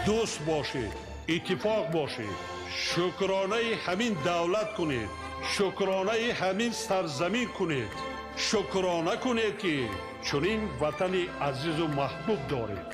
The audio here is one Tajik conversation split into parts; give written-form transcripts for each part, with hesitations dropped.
Дӯст бошед, иттифоқ бошед, шукронаи ҳамин давлат кунед, шукронаи ҳамин сарзамин кунед, шукрона кунед, ки чунин ватани азизу маҳбуб доред.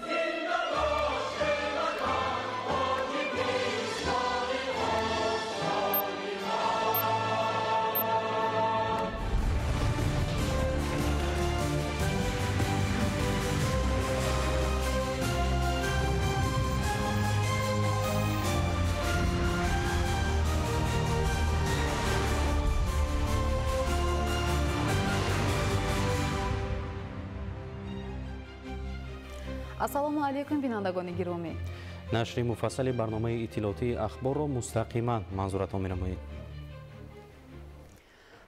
Ассалому алайкум, бинандагони гиромӣ. Нашри муфассали барномаи иттилоотии ахборро мустақиман манзуратон менамоед.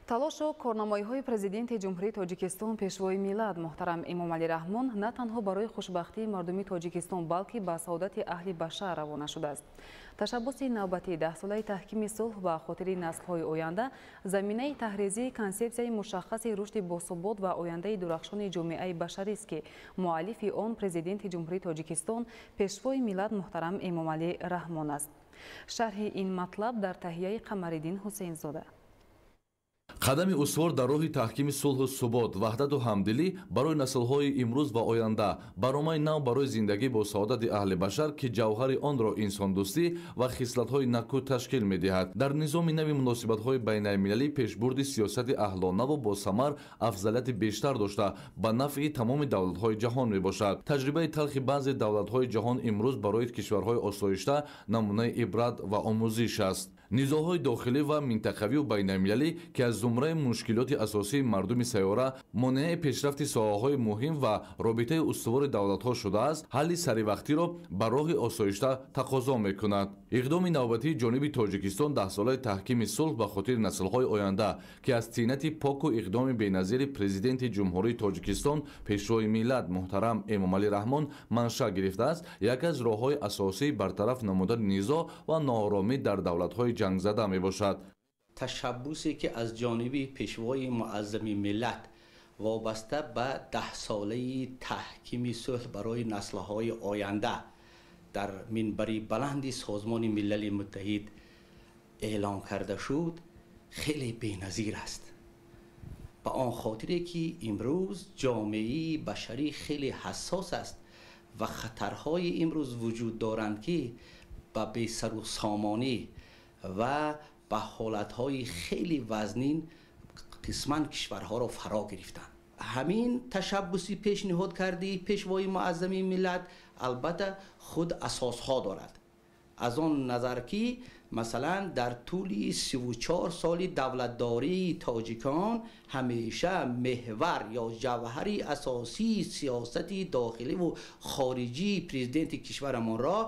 Талошу корнамоиҳои президенти Ҷумҳурии Тоҷикистон, Пешвои миллат муҳтарам Эмомалӣ Раҳмон на танҳо барои хушбахтии мардуми Тоҷикистон, балки ба саодати аҳли башар равона шудааст. Ташаббуси навбатии даҳсолаи таҳкими сулҳ ба хотири наслҳои оянда заминаи таҳризии консепсияи мушаххаси рушди босубот ва ояндаи дурахшони ҷомеаи башарист, ки муаллифи он президенти Ҷумҳурии Тоҷикистон, Пешвои миллат муҳтарам Эмомалӣ Раҳмон аст. Шарҳи ин матлаб дар таҳияи Қамариддин Ҳусейнзода. Қадами устувор дар роҳи таҳкими сулҳу субот, ваҳдату ҳамдилӣ барои наслҳои имрӯз ва оянда, барномаи нав барои зиндагӣ бо саодати аҳли башар, ки ҷавҳари онро инсондӯстӣ ва хислатҳои накӯ ташкил медиҳад. Дар низоми нави муносибатҳои байналмилалӣ пешбурди сиёсати аҳлонаву босамар афзалияти бештар дошта, ба нафъи тамоми давлатҳои ҷаҳон мебошад. Таҷрибаи талхи баъзе давлатҳои ҷаҳон имрӯз барои кишварҳои осоишта намунаи ибрат ва омӯзиш аст. Низоъҳои дохилӣ ва минтақавию байналмилалӣ, ки аз зумраи мушкилоти асосии мардуми сайёра, монеаи пешрафти соҳаҳои муҳим ва робитаи устувори давлатҳо шудааст, ҳалли саривақтиро ба роҳи осоишта тақозо мекунад. Иқдоми навбатии ҷониби Тоҷикистон даҳсолаи таҳкими сулҳ ба хотири наслҳои оянда, ки аз тинати поку иқдоми беназири президенти Ҷумҳурии Тоҷикистон, Пешвои миллат муҳтарам Эмомалӣ Раҳмон маншаъ гирифтааст, яке аз роҳҳои асосии бартараф намудани низоъ ва нооромӣ дар давлатҳои ҷангзада мебошад. Ташаббусе ки аз ҷониби Пешвои муаззами миллат вобаста ба даҳсолаи таҳкими сулҳ барои наслҳои оянда дар минбари баланди Созмони Милали Муттаҳид эълон карда шуд, хеле беназир аст. Ба он хотире ки имрӯз ҷомеаи башарӣ хеле ҳассос аст ва хатарҳои имрӯз вуҷуд доранд, ки ба бесару сомонӣ ва ба ҳолатҳои хеле вазнин қисман кишварҳоро фаро гирифтанд. Ҳамин ташаббуси пешниҳод кардии Пешвои муаззами миллат албатта худ асосҳо дорад. Аз он назар ки масалан дар тӯли 34 соли давлатдории тоҷикон ҳамеша меҳвар ё ҷавҳари асосии сиёсати дохиливу хориҷии президенти кишварамонро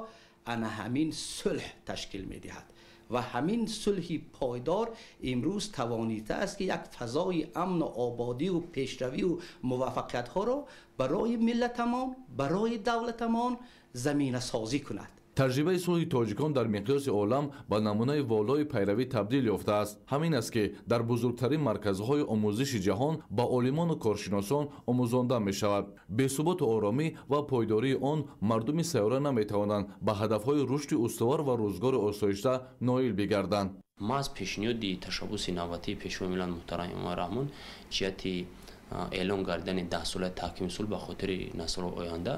ана ҳамин сулҳ ташкил медиҳад ва ҳамин сулҳи пойдор имрӯз тавонистааст, ки як фазои амну ободиву пешравию муваффақиятҳоро барои миллатамон, барои давлатамон заминасозӣ кунад. Таҷрибаи сулҳи тоҷикон дар миқёси олам ба намунаи волои пайравӣ табдил ёфтааст. Ҳамин аст, ки дар бузургтарин марказҳои омӯзиши ҷаҳон ба олимону коршиносон омӯзонда мешавад. Бесуботу оромӣ ва пойдории он мардуми сайёра наметавонанд ба ҳадафҳои рушди устувор ва рӯзгори осоишта ноил бигарданд. Маҳз пешниҳоди ташаббуси навбатии Пешвои миллат муҳтарам Эмомалӣ Раҳмон ҷиҳати эълон гардидани даҳсолаи таҳкими сулҳ ба хотири наслҳои оянда,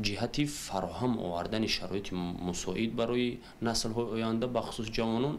ҷиҳати фароҳам овардани шароити мусоид барои наслҳои оянда, бахусус ҷавонон,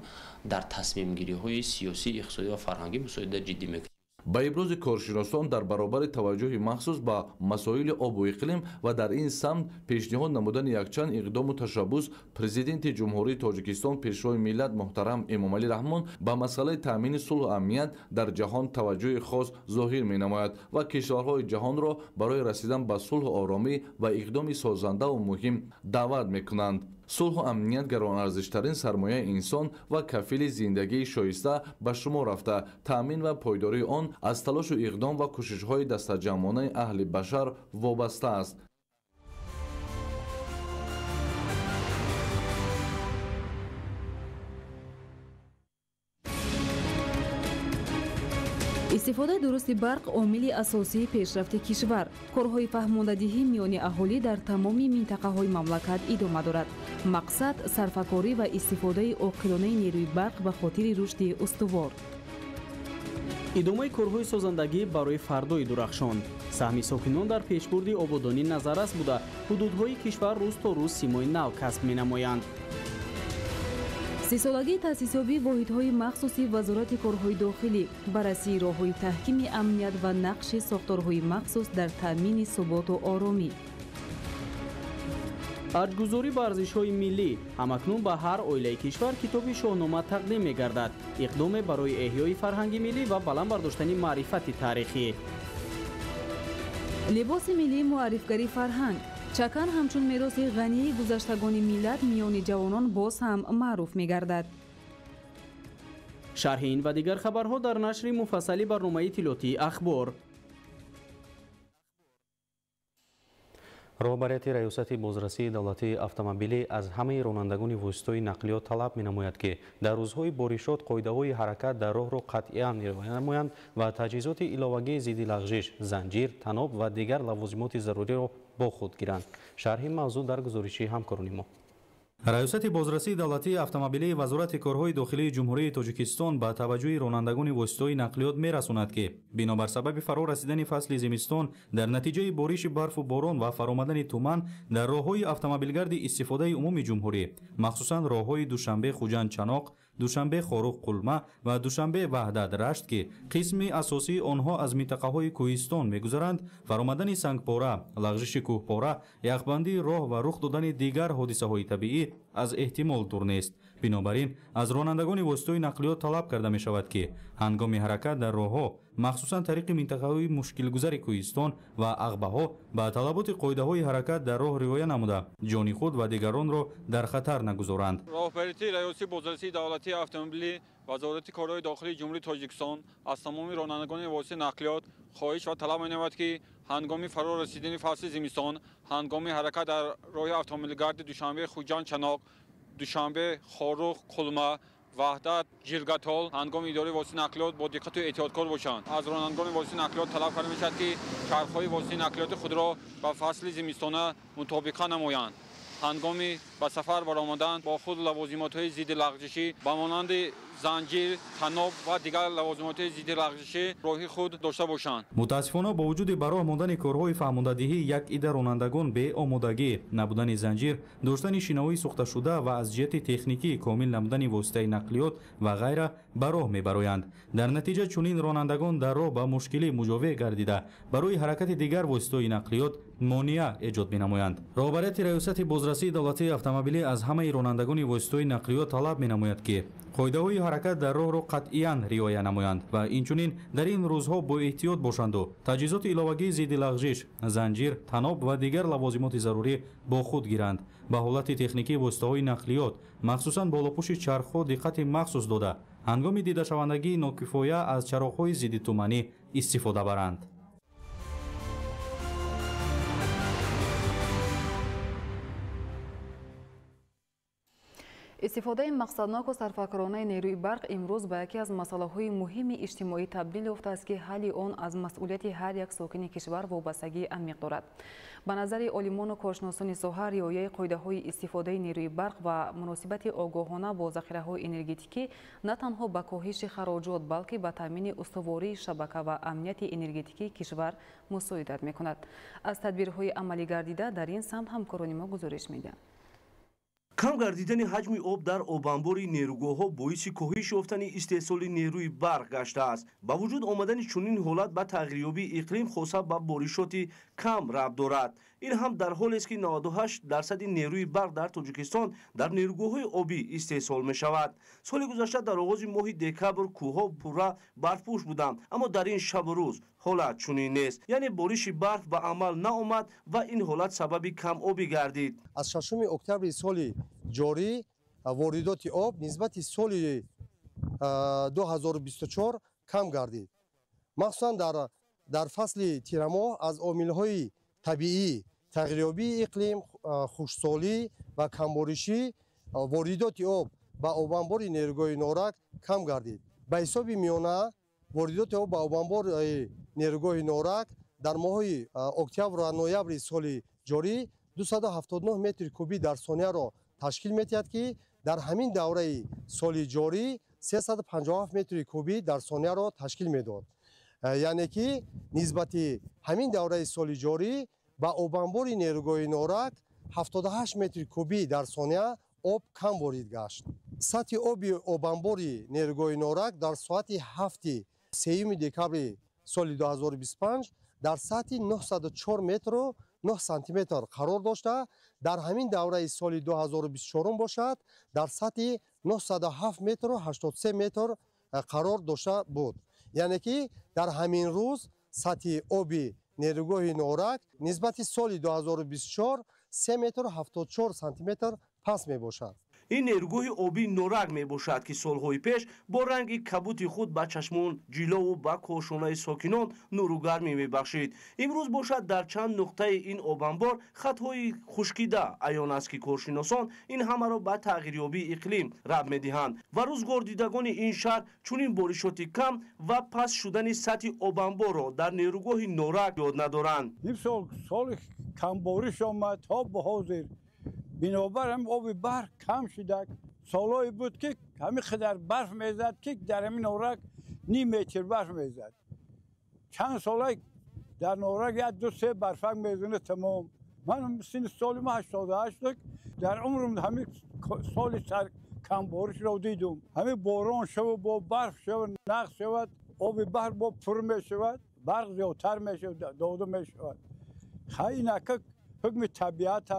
дар тасмимгириҳои сиёсӣ, иқтисодӣ ва фарҳангӣ мусоидат ҷиддӣ мекунад. Ба ибрози коршиносон, дар баробари таваҷҷӯҳи махсус ба масоили обу иқлим ва дар ин самт пешниҳод намудани якчанд иқдому ташаббус, президенти Ҷумҳурии Тоҷикистон, Пешвои миллат муҳтарам Эмомалӣ Раҳмон ба масъалаи таъмини сулҳу амният дар ҷаҳон таваҷҷӯҳи хос зоҳир менамояд ва кишварҳои ҷаҳонро барои расидан ба сулҳу оромӣ ва иқдоми созандаву муҳим даъват мекунанд. Сулҳу амният гаронарзиштарин сармояи инсон ва кафили зиндагии шоиста ба шумор рафта, таъмин ва пойдории он аз талошу иқдом ва кӯшишҳои дастаҷамъонаи аҳли башар вобаста аст. Истифодаи дурусти барқ омили асосии пешрафти кишвар. Корҳои фаҳмондадиҳӣ миёни аҳолӣ дар тамоми минтақаҳои мамлакат идома дорад. Мақсад сарфакорӣ ва истифодаи оқилонаи нерӯи барқ ба хотири рушди устувор. Идомаи корҳои созандагӣ барои фардои дурахшон. Саҳми сокинон дар пешбурди ободонӣ назаррас буда, ҳудудҳои кишвар рӯз то рӯз симои нав касб менамоянд. Сисолагии таъсисёбии воҳидҳои махсуси Вазорати корҳои дохилӣ, баррасии роҳҳои таҳкими амният ва нақши сохторҳои махсус дар таъмини суботу оромӣ. Арҷгузорӣ ба арзишҳои миллӣ. Ҳамакнун ба ҳар оилаи кишвар китоби Шоҳнома тақдим мегардад. Иқдоме барои эҳёи фарҳанги миллӣ ва баланд бардоштани маърифати таърихӣ. Либоси миллии муаррифгари фарҳанг. Чакан ҳамчун мероси ғании гузаштагони миллат миёни ҷавонон боз ҳам маъруф мегардад. Шарҳи ин ва дигар хабарҳо дар нашри муфассали барномаи иттилоотии Ахбор. Роҳбарияти Раёсати бозрасии давлатии автомобилӣ аз ҳамаи ронандагони воситаҳои нақлиёт талаб менамояд, ки дар рӯзҳои боришот қоидаҳои ҳаракат дар роҳро қатъиян риоя намоянд ва таҷҳизоти иловагии зидди лағжиш, занҷир, таноб ва дигар лавозимоти заруриро бо худ гиранд. Шарҳи мавзӯъ дар гузориши ҳамкорони мо. Раёсати бозрасии давлатии автомобилии Вазорати корҳои дохилии Ҷумҳурии Тоҷикистон ба таваҷҷӯҳи ронандагони воситаҳои нақлиёт мерасонад, ки бинобар сабаби фаро расидани фасли зимистон дар натиҷаи бориши барфу борон ва фаромадани туман дар роҳҳои автомобилгарди истифодаи умуми ҷумҳурӣ, махсусан роҳҳои Душанбе Хуҷанд Чаноқ, Душанбе Хоруғ Қулма ва Душанбе Ваҳдат Рашт, ки қисми асосии онҳо аз минтақаҳои кӯҳистон мегузаранд, фаромадани сангпора, лағжиши кӯҳпора, яхбандии роҳ ва рух додани дигар ҳодисаҳои табиӣ аз эҳтимол дур нест. Бинобар ин аз ронандагони воситаҳои нақлиёт талаб карда мешавад, ки ҳангоми ҳаракат дар роҳҳо, махсусан тариқи минтақаҳои мушкилгузари кӯҳистон ва ағбаҳо, ба талаботи қоидаҳои ҳаракат дар роҳ риоя намуда, ҷони худ ва дигаронро дар хатар нагузоранд. Роҳбарияти Раёсати бозрасии давлатии автомобилӣ Вазорати корҳои дохилии Ҷумҳурии Тоҷикистон аз тамоми ронандагони воситаи нақлиёт хоҳиш ва талаб менамояд, ки ҳангоми фаро расидани фасли зимистон, ҳангоми ҳаракат дар роҳи автомобилгарди Душанбе Хуҷанд Чаноқ, Душанбе Хоруғ Қулма, Ваҳдат Ҷиргатол, ҳангоми идораи воситаи нақлиёт бо диққату эҳтиёткор бошанд. Аз ронандагони воситаи нақлиёт талаб карда мешавад, ки чархҳои воситаи нақлиёти худро ба фасли зимистона мутобиқа намоянд. Ҳангоми ба сафар баромадан бо худ лавозимотҳои зидди лағжишӣ ба монанди занҷир, таноб ва дигар лавозимотҳои зидди лағжишӣ роҳи худ дошта бошанд. Мутаассифона, бо вуҷуди ба роҳ мондани корҳои фаҳмондадиҳӣ, як ида ронандагон беомодагӣ, набудани занҷир, доштани шиноҳои сӯхташуда ва аз ҷиҳати техникӣ комил набудани воситаи нақлиёт ва ғайра ба роҳ мебароянд. Дар натиҷа чунин ронандагон дар роҳ ба мушкилӣ муҷовеҳ гардида, барои ҳаракати дигар воситаҳои нақлиёт монеа эҷод менамоянд. Роҳбарияти Раёсати бозрасии давлатии автомобилӣ аз ҳамаи ронандагони воситаҳои нақлиёт талаб менамояд, ки қоидаҳои ҳаракат дар роҳро қатъиян риоя намоянд ва инчунин дар ин рӯзҳо боэҳтиёт бошанду таҷҳизоти иловагии зидди лағжиш, занҷир, таноб ва дигар лавозимоти зарурӣ бо худ гиранд. Ба ҳолати техникии воситаҳои нақлиёт, махсусан болопӯши чархҳо диққати махсус дода, ҳангоми дидашавандагии нокифоя аз чароғҳои зидди туманӣ истифода баранд. Истифодаи мақсадноку сарфакоронаи нерӯи барқ имрӯз ба яке аз масъалаҳои муҳими иҷтимоӣ табдил ёфтааст, ки ҳалли он аз масъулияти ҳар як сокини кишвар вобастагии амиқ дорад. Ба назари олимону коршиносони соҳа, риояи қоидаҳои истифодаи нерӯи барқ ва муносибати огоҳона бо захираҳои энергетикӣ на танҳо ба коҳиши хароҷот, балки ба таъмини устувории шабака ва амнияти энергетикии кишвар мусоидат мекунад. Аз тадбирҳои амалигардида дар ин самт ҳамкорони мо гузориш медиҳанд. Кам гардидани ҳаҷми об дар обанбори нерӯгоҳҳо боиси коҳиш ёфтани истеҳсоли нерӯи барқ гаштааст. Ба вуҷуд омадани чунин ҳолат ба тағйирёбии иқлим, хоса ба боришоти кам рабт дорад. Ин ҳам дар ҳолест, ки 98% нерӯи барқ дар Тоҷикистон дар нерӯгоҳҳои обӣ истеҳсол мешавад. Соли гузашта дар оғози моҳи декабр кӯҳҳо пурра барфпӯш буданд, аммо дар ин шабу рӯз ҳолат чунин нест. Яъне бориши барф ба амал наомад ва ин ҳолат сабаби камобӣ гардид. Аз 6 октябри соли ҷорӣ воридоти об нисбати соли 2024 кам гардид. Махсусан дар фасли тирамоҳ аз омилҳои табиӣ, тағйирёбии иқлим, хушксолӣ ва камборишӣ воридоти об ба обанбори нерӯгоҳи Норак кам гардид. Ба ҳисоби миёна Воридоти об ба обанбори нерӯгоҳи Норак дар моҳи октябр ва ноябри соли ҷорӣ 279 метри кубӣ дар сонияро ташкил медиҳад, ки дар ҳамин давраи соли ҷорӣ 357 метри кубӣ дар сонияро ташкил медод. Яъне ки нисбати ҳамин давраи соли ҷорӣ ба обанбори нерӯгоҳи Норак 78 метри кубӣ дар сония об кам ворид гашт. Сатҳи оби обанбори нерӯгоҳи Норак дар соати 7 3 декабри соли 2025 дар сатҳи 904 метру 9 сантиметр қарор дошта, дар ҳамин давраи соли 2024 бошад дар сатҳи 907 метру 83 метр қарор дошта буд. Яъне ки дар ҳамин рӯз сатҳи оби нерӯгоҳи Норак нисбати соли 2024 3 метру 74 сантиметр паст мебошад. Ин нерӯгоҳи обии Норак мебошад, ки солҳои пеш бо ранги кабути худ ба чашмон ҷилову ба кошонаи сокинон нуру гармӣ мебахшид. Имрӯз бошад дар чанд нуқтаи ин обанбор хатҳои хушкида аён аст, ки коршиносон ин ҳамаро ба тағйирёбии иқлим рабт медиҳанд ва рӯзгордидагони ин шаҳр чунин боришоти кам ва паст шудани сатҳи обанборро дар нерӯгоҳи Норак ёд надоранд. Имсол соли камбориш омад то ба ҳозир. Бинобар ҳам оби баҳр кам шуда. Солҳое буд, ки ҳамин қадар барф мезад, ки дар ҳамин Норак ним метр барф мезад. Чанд сола дар Норак як ду се барфак мезанад тамом. Ман синни соли ма 88, дар умрум ҳамин соли камборишро дидум. Ҳамин борон шавад, бо барф шавад, нақш шавад, оби баҳр бо пур мешавад, барқ зиёдтар мешавад, дода мешавад. Хай инака ҳукми табиат.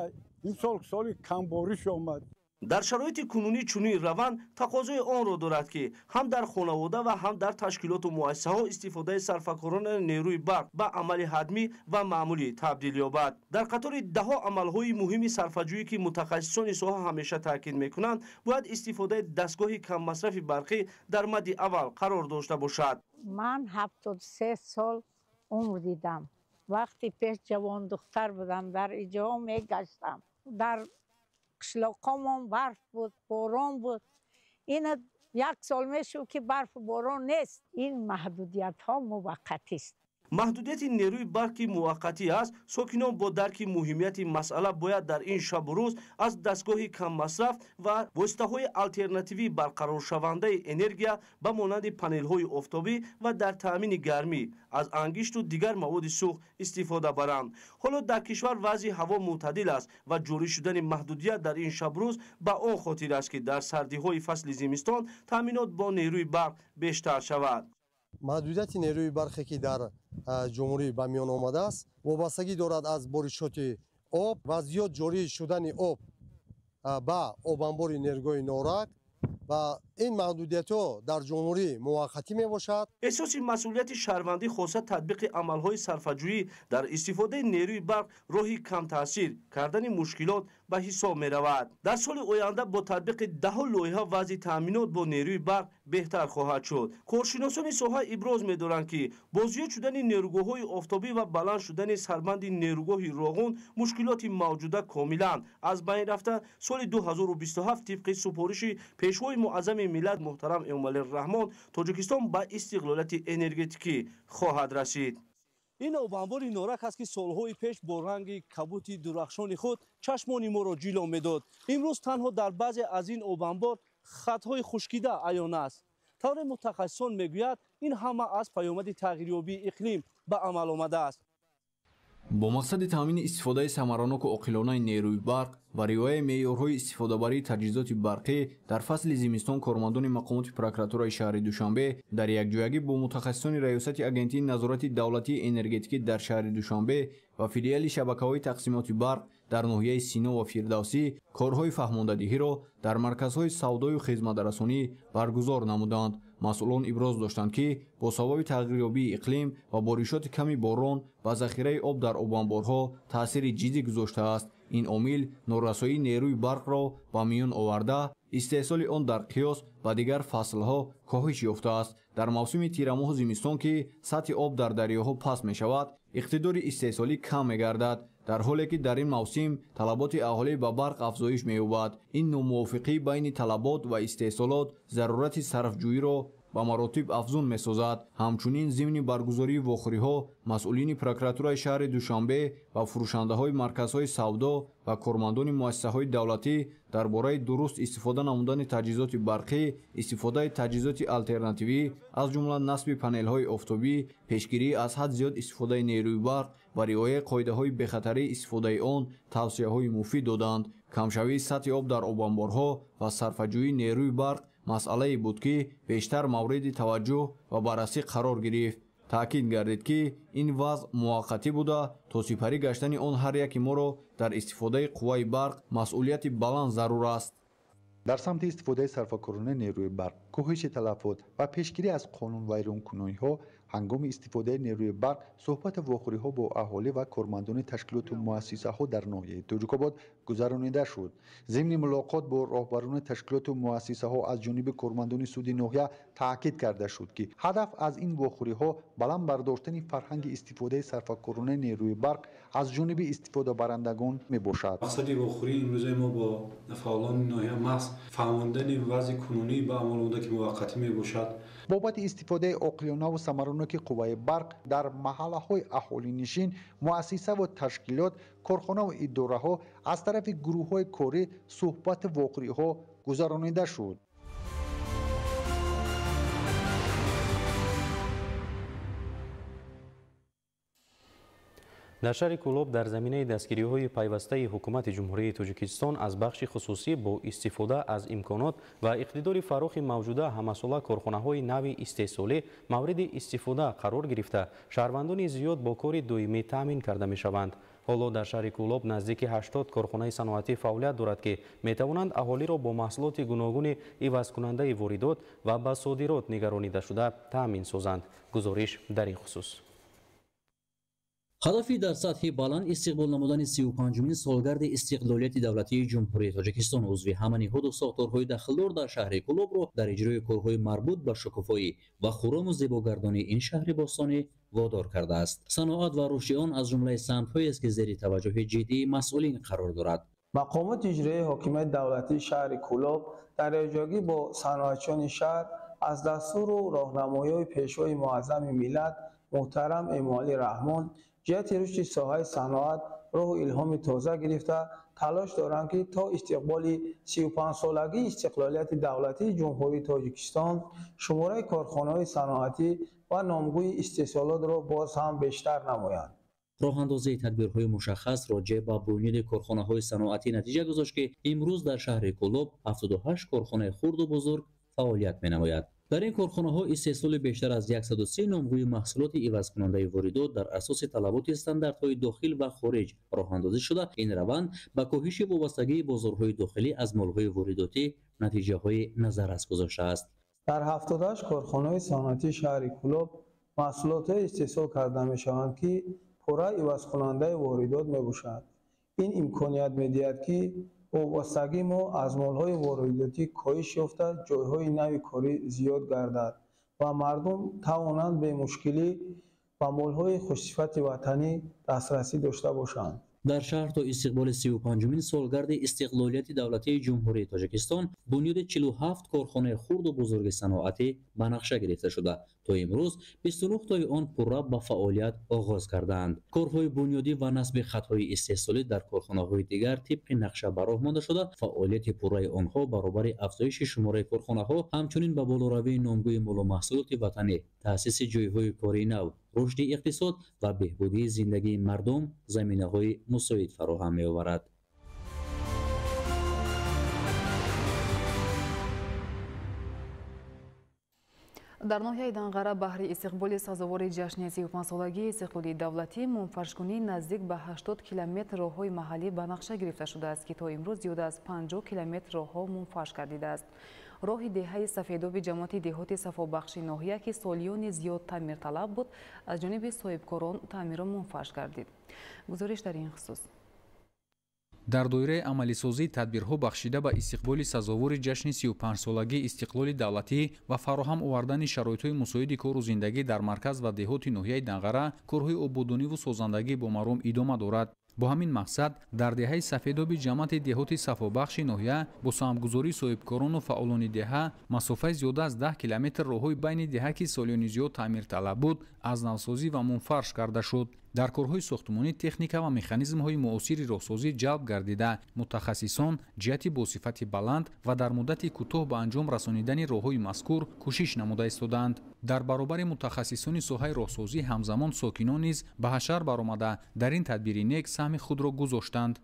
Имсол соли камбориш омад. Дар шароити кунунӣ чунин раванд тақозои онро дорад, ки ҳам дар хонавода ва ҳам дар ташкилоту муассисаҳо истифодаи сарфакоронаи нерӯи барқ ба амали ҳатмӣ ва маъмулӣ табдил ёбад. Дар қатори даҳо амалҳои муҳими сарфаҷӯӣ, ки мутахассисони соҳа ҳамеша таъкид мекунанд, бояд истифодаи дастгоҳи каммасрафи барқӣ дар мадди аввал қарор дошта бошад. Ман 73 сол умр дидам. Вақти пеш ҷавондухтар будам, дар иҷоҳо мегаштам. Дар қишлоқҳомон барф буд, борон буд. Ин як сол мешуд, ки барфу борон нест. Ин маҳдудиятҳо муваққатист. Маҳдудияти нерӯи барқ, ки муваққатӣ аст, сокинон бо дарки муҳимияти масъала бояд дар ин шабу рӯз аз дастгоҳи каммасраф ва воситаҳои алтернативии барқароршавандаи энергия ба монанди панелҳои офтобӣ ва дар таъмини гармӣ аз ангишту дигар маводи сӯхт истифода баранд. Ҳоло дар кишвар вазъи ҳаво мӯътадил аст ва ҷорӣ шудани маҳдудият дар ин шабрӯз ба он хотир аст, ки дар сардиҳои фасли зимистон таъминот бо нерӯи барқ бештар шавад. Маҳдудияти нерӯи барқе, ки дар ҷумҳурӣ ба миён омадааст, вобастагӣ дорад аз боришоти об ва зиёд ҷорӣ шудани об ба обанбори нерӯгоҳи Норак ва ин маҳдудиятҳо дар ҷумҳурӣ муваққатӣ мебошад. Эҳсоси масъулияти шаҳрвандӣ, хоса татбиқи амалҳои сарфаҷӯӣ дар истифодаи нерӯи барқ роҳи камтаъсир кардани мушкилот ба ҳисоб меравад. Дар соли оянда бо татбиқи даҳо лоиҳа вазъи таъминот бо нерӯи барқ беҳтар хоҳад шуд. Коршиносони соҳа иброз медоранд, ки бо зиёд шудани нерӯгоҳҳои офтобӣ ва баланд шудани сарбанди нерӯгоҳи Роғун мушкилоти мавҷуда комилан аз байн рафта, соли 2027 тибқи супориши пешвои муаззами миллат муҳтарам Эмомалӣ Раҳмон Тоҷикистон ба истиқлолияти энергетикӣ хоҳад расид. Ин обанбори Норак аст, ки солҳои пеш бо ранги кабути дурахшони худ чашмони моро ҷило медод. Имрӯз танҳо дар баъзе аз ин обанбор хатҳои хушкида аён аст. Тавре мутахассисон мегӯяд, ин ҳама аз паёмади тағйирёбии иқлим ба амал омадааст. Бо мақсади таъмини истифодаи самараноку оқилонаи нерӯи барқ ва риояи меъёрҳои истифодабарии таҷҳизоти барқӣ дар фасли зимистон кормандони мақомоти прокуратураи шаҳри Душанбе дар якҷоягӣ бо мутахассисони раёсати Агентии назорати давлатии энергетикӣ дар шаҳри Душанбе ва филиали шабакаҳои тақсимоти барқ дар ноҳияи Сино ва Фирдавсӣ корҳои фаҳмондадиҳиро дар марказҳои савдою хизматрасонӣ баргузор намуданд. Масъулон иброз доштанд, ки бо сабаби тағйирёбии иқлим ва боришоти ками борон ба захираи об дар обанборҳо таъсири ҷиддӣ гузоштааст. Ин омил норасоии нерӯи барқро ба миён оварда, истеҳсоли он дар қиёс ба дигар фаслҳо коҳиш ёфтааст. Дар мавсими тирамоҳу зимистон, ки сатҳи об дар дарёҳо паст мешавад, иқтидори истеҳсолӣ кам мегардад, дар ҳоле ки дар ин мавсим талаботи аҳолӣ ба барқ афзоиш меёбад. Ин номувофиқӣ байни талабот ва истеҳсолот зарурати сарфҷӯиро ба маротиб афзун месозад. Ҳамчунин зимни баргузории вохӯриҳо масъулини прокуратураи шаҳри Душанбе ва фурӯшандаҳои марказҳои савдо ва кормандони муассисаҳои давлатӣ дар бораи дуруст истифода намудани таҷҳизоти барқӣ, истифодаи таҷҳизоти алтернативӣ, аз ҷумла насби панелҳои офтобӣ, пешгирӣ аз ҳад зиёд истифодаи нерӯи барқ ва риояи қоидаҳои бехатарии истифодаи он тавсияҳои муфид доданд. Камшавии сатҳи об дар обанборҳо ва сарфаҷӯии нерӯи барқ масъалае буд, ки бештар мавриди таваҷҷӯҳ ва баррасӣ қарор гирифт. Таъкид гардид, ки ин вазъ муваққатӣ буда, то сипарӣ гаштани он ҳар яки моро дар истифодаи қувваи барқ масъулияти баланд зарур аст. Дар самти истифодаи сарфакоронаи нерӯи барқ, коҳиши талафот ва пешгирӣ аз қонунвайронкуниҳо ҳангоми истифодаи нерӯи барқ суҳбату вохӯриҳо бо аҳолӣ ва кормандони ташкилоту муассисаҳо дар ноҳияи Тоҷикобод гузаронида шуд. Зимни мулоқот бо роҳбарони ташкилоту муассисаҳо аз ҷониби кормандони суди ноҳия таъкид карда шуд, ки ҳадаф аз ин вохӯриҳо баланд бардоштани фарҳанги истифодаи сарфакоронаи нерӯи барқ аз ҷониби истифодабарандагон мебошад. Мақсади вохӯрии имрӯзаи мо бо фаъолони ноҳия маҳз фаҳмондани вазъи кунунӣ ба амал омада, ки муваққатӣ мебошад. Бобати истифодаи оқилонаву самараноки қувваи барқ дар маҳаллаҳои аҳолинишин, муассисаву ташкилот, корхонаву идораҳо аз тарафи гурӯҳҳои корӣ суҳбату вохӯриҳо гузаронида шуд. Дар шаҳри Кӯлоб дар заминаи дастгириҳои пайвастаи ҳукумати Ҷумҳурии Тоҷикистон аз бахши хусусӣ бо истифода аз имконот ва иқтидори фарохи мавҷуда ҳамасола корхонаҳои нави истеҳсолӣ мавриди истифода қарор гирифта, шаҳрвандони зиёд бо кори доимӣ таъмин карда мешаванд. Ҳоло дар шаҳри Кӯлоб наздики 80 корхонаи саноатӣ фаъолият дорад, ки метавонанд аҳолиро бо маҳсулоти гуногуни ивазкунандаи воридот ва ба содирот нигаронида шуда таъмин созанд. Гузориш дар ин хусус. Ҳадафи дар сатҳи баланд истиқбол намудани 35-умин солгарди истиқлолияти давлатии Ҷумҳурии Тоҷикистон узви ҳама ниҳоду сохторҳои дахлдор дар шаҳри Кӯлобро дар иҷрои корҳои марбут ба шукуфоӣ ва хуррому зебогардонии ин шаҳри бостонӣ водор кардааст. Саноат ва рушди он аз ҷумлаи самтҳоест, ки зери таваҷҷӯҳи ҷиддии масъулин қарор дорад. Мақомоти иҷроии ҳокимияти давлатии шаҳри Кӯлоб дар якҷоягӣ бо саноатчиёни шаҳр аз дастуру роҳнамоиҳои Пешвои муаззами миллат муҳтарам Эмомалӣ Раҳмон ҷиҳати рушди соҳаи саноат роҳу илҳоми тоза гирифта талош доранд, ки то истиқболи 35-солагии истиқлолияти давлатии Ҷумҳурии Тоҷикистон шумораи корхонаҳои саноатӣ ва номгӯи истеҳсолотро боз ҳам бештар намоянд. Роҳандозии тадбирҳои мушаххас роҷеъ ба бунёди корхонаҳои саноатӣ натиҷа гузошт, ки имрӯз дар шаҳри Кӯлоб 78 корхонаи хурду бузург фаъолият менамояд. Дар ин корхонаҳо истеҳсоли бештар аз 103 номгӯи маҳсулоти ивазкунандаи воридот дар асоси талаботи стандартҳои дохил ва хориҷ роҳандозӣ шуда, ин раванд ба коҳиши вобастагии бозорҳои дохилӣ аз молҳои воридотӣ натиҷаҳои назаррас гузоштааст. Дар 78 корхонаҳои саноатии шаҳри Кӯлоб маҳсулотҳое истеҳсол карда мешаванд, ки пурра ивазкунандаи воридот мебошанд. Ин имконият медиҳад, ки вобастагии мо аз молҳои воридотӣ коҳиш ёфта, ҷойҳои нави корӣ зиёд гардад ва мардум тавонанд бемушкилӣ ба молҳои хушсифати ватанӣ дастрасӣ дошта бошанд. Дар шаҳр то истиқболи 35-умин солгарди истиқлолияти давлатии Ҷумҳурии Тоҷикистон бунёди 47 корхонаи хурду бузурги саноатӣ ба нақша гирифта шуда, то имрӯз 29 тои он пурра ба фаъолият оғоз кардаанд. Корҳои бунёдӣ ва насби хатҳои истеҳсолӣ дар корхонаҳои дигар тибқи нақша ба роҳ монда шуда, фаъолияти пурраи онҳо баробари афзоиши шумораи корхонаҳо, ҳамчунин ба болоравии номгӯи молу маҳсулоти ватанӣ, таъсиси ҷойҳои кории нав, рушди иқтисод ва беҳбудии зиндагии мардум заминаҳои мусоид фароҳам меоварад. Дар ноҳияи Данғара баҳри истиқболи сазовори ҷашни 35-солагии истиқлоли давлатӣ мунфаршкунии наздик ба 80 километр роҳҳои маҳаллӣ ба нақша гирифта шудааст, ки то имрӯз зиёда аз 50 километр роҳҳо мунфарш гардидааст. Роҳи деҳаи Сафедоби ҷамоати деҳоти Сафобахши ноҳия, ки солиёни зиёд таъмирталаб буд, аз ҷониби соҳибкорон таъмиру мунфарш гардид. Гузориш дар ин хусус. Дар доираи амалисозии тадбирҳо бахшида ба истиқболи сазовори ҷашни 35-солагии истиқлоли давлатӣ ва фароҳам овардани шароитҳои мусоиди кору зиндагӣ дар марказ ва деҳоти ноҳияи Данғара корҳои ободониву созандагӣ бо маром идома дорад. Бо ҳамин мақсад дар деҳаи Сафедоби ҷамъияти деҳоти Сафобахши ноҳия бо саҳмгузории соҳибкорону фаъолони деҳа масофаи зиёда аз 10 километр роҳҳои байни деҳа, ки солиёни зиёд таъмирталаб буд, аз навсозӣ ва мунфарш карда шуд. Дар корҳои сохтмонӣ техника ва механизмҳои муосири роҳсозӣ ҷалб гардида, мутахассисон ҷиҳати бо сифати баланд ва дар муддати кӯтоҳ ба анҷом расонидани роҳҳои мазкур кӯшиш намуда истодаанд. Дар баробари мутахассисони соҳаи роҳсозӣ ҳамзамон сокинон низ ба ҳашар баромада, дар ин тадбири нек саҳми худро гузоштанд.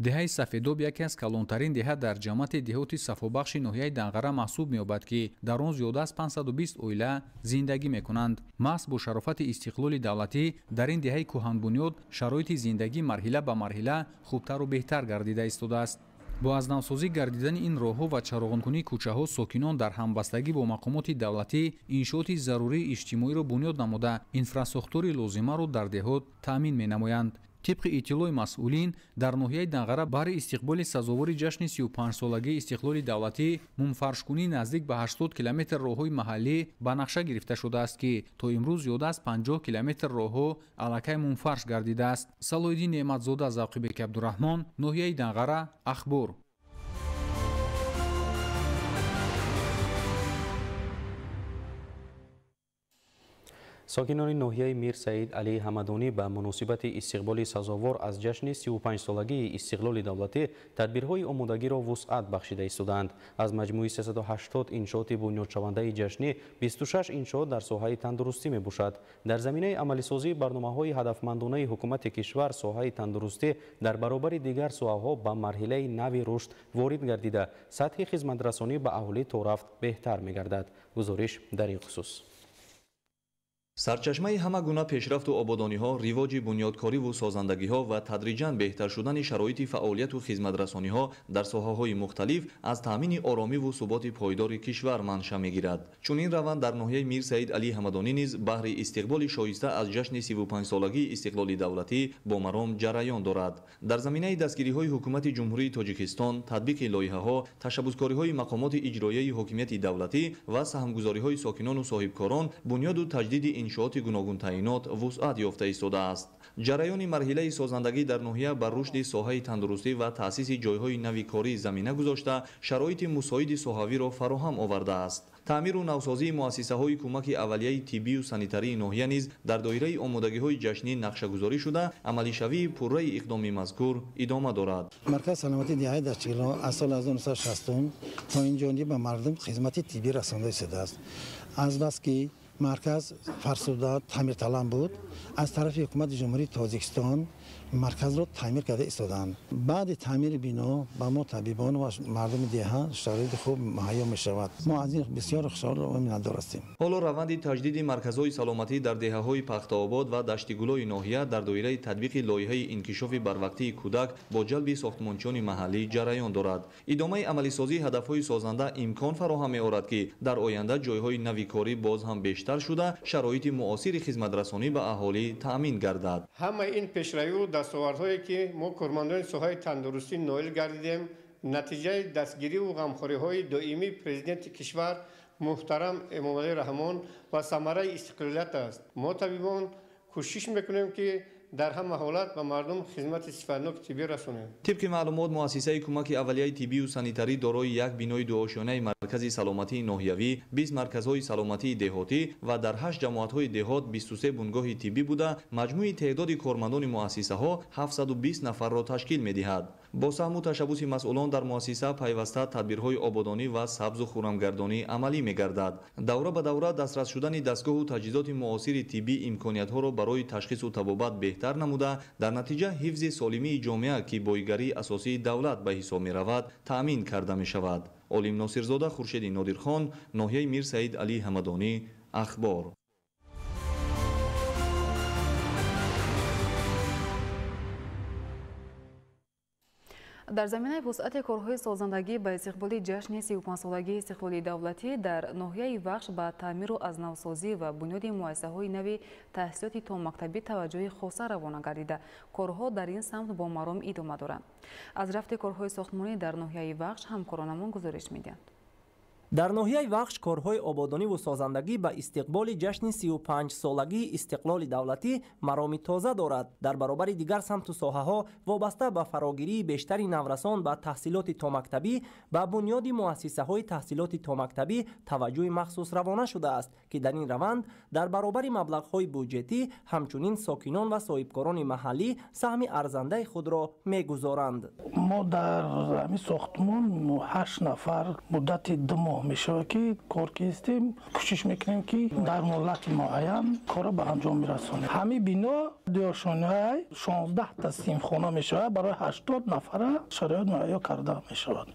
Деҳаи Сафедоб яке аз калонтарин деҳа дар ҷамъияти деҳоти Сафобахши ноҳияи Данғара маҳсуб меёбад, ки дар он зиёда аз 520 оила зиндагӣ мекунанд. Маҳз бо шарофати истиқлоли давлатӣ дар ин деҳаи кӯҳанбунёд шароити зиндагӣ марҳила ба марҳила хубтару беҳтар гардида истодааст. Бо аз навсозӣ гардидани ин роҳҳо ва чароғонкунии кӯчаҳо сокинон дар ҳамбастагӣ бо мақомоти давлатӣ иншооти зарурии иҷтимоиро бунёд намуда, инфрасохтори лозимаро дар деҳот таъмин менамоянд. Тибқи иттилои масъулин, дар ноҳияи Данғара баҳри истиқболи сазовори ҷашни 35-солагии истиқлоли давлатӣ мумфаршкунии наздик ба 80 километр роҳҳои маҳаллӣ ба нақша гирифта шудааст, ки то имрӯз зиёда аз 50 километр роҳҳо аллакай мумфарш гардидааст. Салоҳиддин Неъматзода, Завқибек Абдураҳмон, ноҳияи Данғара, Ахбор. Сокинони ноҳияи Мир Саид Алии Ҳамадонӣ ба муносибати истиқболи сазовор аз ҷашни 35-солагии истиқлоли давлатӣ тадбирҳои омодагиро вусъат бахшида истодаанд. Аз маҷмӯи 380 иншооти бунёдшавандаи ҷашнӣ 26 иншоот дар соҳаи тандурустӣ мебошад. Дар заминаи амалисозии барномаҳои ҳадафмандонаи ҳукумати кишвар соҳаи тандурустӣ дар баробари дигар соҳаҳо ба марҳилаи нави рушд ворид гардида, сатҳи хизматрасонӣ ба аҳолӣ торафт беҳтар мегардад. Гузориш дар ин хусус. Сарчашмаи ҳама гуна пешрафту ободониҳо, ривоҷи бунёдкориву созандагиҳо ва тадриҷан беҳтар шудани шароити фаъолияту хизматрасониҳо дар соҳаҳои мухталиф аз таъмини оромиву суботи пойдори кишвар манша мегирад. Чунин раванд дар ноҳияи Мир Саид Алӣ Ҳамадонӣ низ баҳри истиқболи шоиста аз ҷашни 35-солагии истиқлоли давлатӣ бо маром ҷараён дорад. Дар заминаи дастгириҳои ҳукумати Ҷумҳурии Тоҷикистон, татбиқи лоиҳаҳо, ташаббускориҳои мақомоти иҷроияи ҳокимияти давлатӣ ва саҳмгузориҳои сокинону соҳибкорон бунёду таҷдиди иншооти гуногунтаъинот вусъат ёфта истодааст. Ҷараёни марҳилаи созандагӣ дар ноҳия ба рушди соҳаи тандурустӣ ва таъсиси ҷойҳои нави корӣ замина гузошта, шароити мусоиди соҳавиро фароҳам овардааст. Таъмиру навсозии муассисаҳои кӯмаки аввалияи тиббию санитарии ноҳия низ дар доираи омодагиҳои ҷашнӣ нақшагузорӣ шуда, амалишавии пурраи иқдоми мазкур идома дорад. Маркази саломатии деҳаи Даштигило аз соли 1960 то ин ҷониб ба мардум хизмати тиббӣ расонда истодааст. Азбаски марказ фарсуда таъмирталаб буд, аз тарафи ҳукумати Ҷумҳурии Тоҷикистон марказро таъмир карда истодаанд. Баъди таъмири бино ба мо табибон ва мардуми деҳа шароити хуб муҳайё мешавад. Мо аз ин бисёр хушҳол ва миннатдор ҳастем. Ҳоло раванди таҷдиди марказҳои саломатӣ дар деҳаҳои Пахтаобод ва Даштигулои ноҳия дар доираи татбиқи лоиҳаи инкишофи барвақтии кӯдак бо ҷалби сохтмончиёни маҳаллӣ ҷараён дорад. Идомаи амалисозии ҳадафҳои созанда имкон фароҳам меорад, ки дар оянда ҷойҳои нави корӣ боз ҳам бештар шуда, шароити муосири хизматрасонӣ ба аҳолӣ таъмин гардад. Ҳамаи ин пешравию дастовардҳое, ки мо кормандони соҳаи тандурустӣ ноил гардидем, натиҷаи дастгириву ғамхориҳои доимии президенти кишвар муҳтарам Эмомалӣ Раҳмон ва самараи истиқлолият аст. Мо табибон кӯшиш мекунем, ки дар ҳама ҳолат ба мардум хизмати сифатноки тиббӣ расонем. Тибқи маълумот, муассисаи кӯмаки аввалияи тиббию санитарӣ дорои як бинои дуошёнаи маркази саломатии ноҳиявӣ, 20 марказҳои саломатии деҳотӣ ва дар 8 ҷамоатҳои деҳот 23 бунгоҳи тиббӣ буда, маҷмӯи теъдоди кормандони муассисаҳо 720 нафарро ташкил медиҳад. Бо саҳму ташаббуси масъулон дар муассиса пайваста тадбирҳои ободонӣ ва сабзу хурамгардонӣ амалӣ мегардад. Давра ба давра дастрас шудани дастгоҳу таҷҳизоти муосири тиббӣ имкониятҳоро барои ташхису табобат беҳтар намуда, дар натиҷа ҳифзи солимии ҷомеа, ки боигарии асосии давлат ба ҳисоб меравад, таъмин карда мешавад. Олим Носирзода, Хуршеди Нодирхон, ноҳияи Мир Саид Алӣ Ҳамадонӣ, Ахбор. Дар заминаи вусъати корҳои созандагӣ ба истиқболи ҷашни 35-солагии истиқлоли давлатӣ дар ноҳияи Вахш ба таъмиру аз навсозӣ ва бунёди муассисаҳои нави таҳсилоти томактабӣ таваҷҷӯҳи хоса равона гардида, корҳо дар ин самт бо маром идома доранд. Аз рафти корҳои сохтмонӣ дар ноҳияи Вахш ҳамкоронамон гузориш медиҳанд. Дар ноҳияи Вахш корҳои ободониву созандагӣ ба истиқболи ҷашни 35-солагии истиқлоли давлатӣ мароми тоза дорад. Дар баробари дигар самту соҳаҳо вобаста ба фарогирии бештари наврасон ба таҳсилоти томактабӣ, ба бунёди муассисаҳои таҳсилоти томактабӣ таваҷҷӯҳи махсус равона шудааст, ки дар ин раванд дар баробари маблағҳои буҷетӣ ҳамчунин сокинон ва соҳибкорони маҳаллӣ саҳми арзандаи худро мегузоранд. Мо дар ҳамин сохтмон 8 нафар муддати 2 моҳ мешавад ки кор кистем, кӯшиш мекунем ки дар муҳлати муайян корро ба анҷом бирасонем. Ҳамин бино дуёшонаи 16 та синфхона мешавад, барои 80 нафара шароит муҳайё карда мешавад.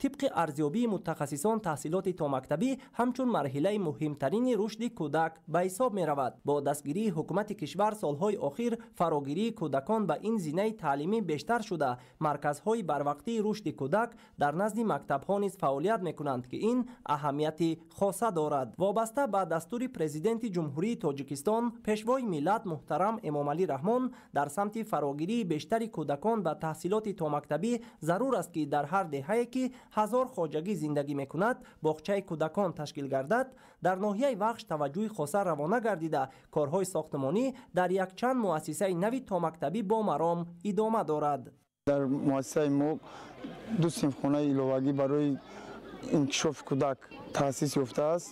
Тибқи арзёбии мутахассисон, таҳсилоти томактабӣ ҳамчун марҳилаи муҳимтарини рушди кӯдак ба ҳисоб меравад. Бо дастгирии ҳукумати кишвар солҳои охир фарогирии кӯдакон ба ин зинаи таълимӣ бештар шуда, марказҳои барвақтии рушди кӯдак дар назди мактабҳо низ фаъолият мекунанд, ки ин аҳамияти хоса дорад. Вобаста ба дастури Президенти Ҷумҳурии Тоҷикистон, Пешвои миллат муҳтарам Эмомалӣ Раҳмон, дар самти фарогирии бештари кӯдакон ба таҳсилоти томактабӣ зарур аст, ки дар ҳар деҳае ки 1000 хоҷагӣ зиндагӣ мекунад, боғчаи кӯдакон ташкил гардад. Дар ноҳияи Вахш таваҷҷӯҳи хоса равона гардида, корҳои сохтмонӣ дар якчанд муассисаи нави томактабӣ бо маром идома дорад. Дар муассисаи мо 2 синфхонаи иловагӣ барои инкишофи кӯдак таъсис ёфтааст.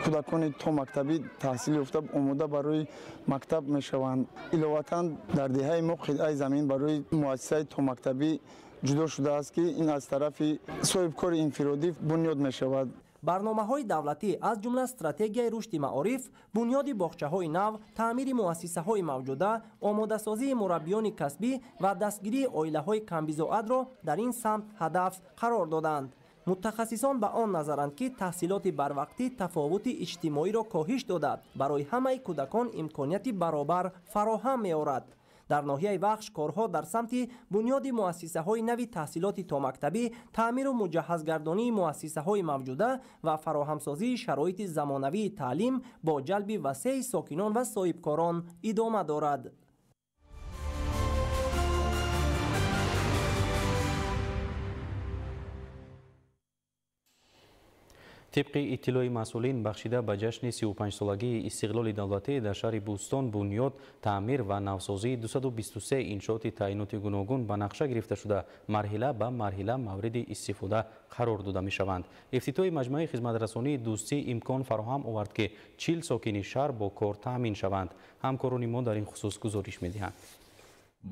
Кӯдакони томактабӣ таҳсил ёфта омода барои мактаб мешаванд. Иловатан дар деҳаи мо қитъаи замин барои муассисаи томактабӣ ҷудо шудааст, ки ин аз тарафи соҳибкори инфиродӣ бунёд мешавад. Барномаҳои давлатӣ аз ҷумла стратегияи рушди маориф, бунёди боғчаҳои нав, таъмири муассисаҳои мавҷуда, омодасозии мураббиёни касбӣ ва дастгирии оилаҳои камбизоатро дар ин самт ҳадаф қарор доданд. Мутахассисон ба он назаранд, ки таҳсилоти барвақтӣ тафовути иҷтимоиро коҳиш дода, барои ҳамаи кӯдакон имконияти баробар фароҳам меорад. Дар ноҳияи Вахш корҳо дар самти бунёди муассисаҳои нави таҳсилоти томактабӣ, таъмиру муҷаҳҳазгардонии муассисаҳои мавҷуда ва фароҳамсозии шароити замонавии таълим бо ҷалби васеи сокинон ва соҳибкорон идома дорад. Тибқи иттилои масъулин, бахшида ба ҷашни 35-солагии истиқлоли давлатӣ дар шаҳри Бӯстон бунёд, таъмир ва навсозии 223 иншооти таъиноти гуногун ба нақша гирифта шуда, марҳила ба марҳила мавриди истифода қарор дода мешаванд. Ифтитоҳи маҷмӯаи хизматрасонии дӯстӣ имкон фароҳам овард, ки 40 сокини шаҳр бо кор таъмин шаванд. Ҳамкорони мо дар ин хусус гузориш медиҳанд.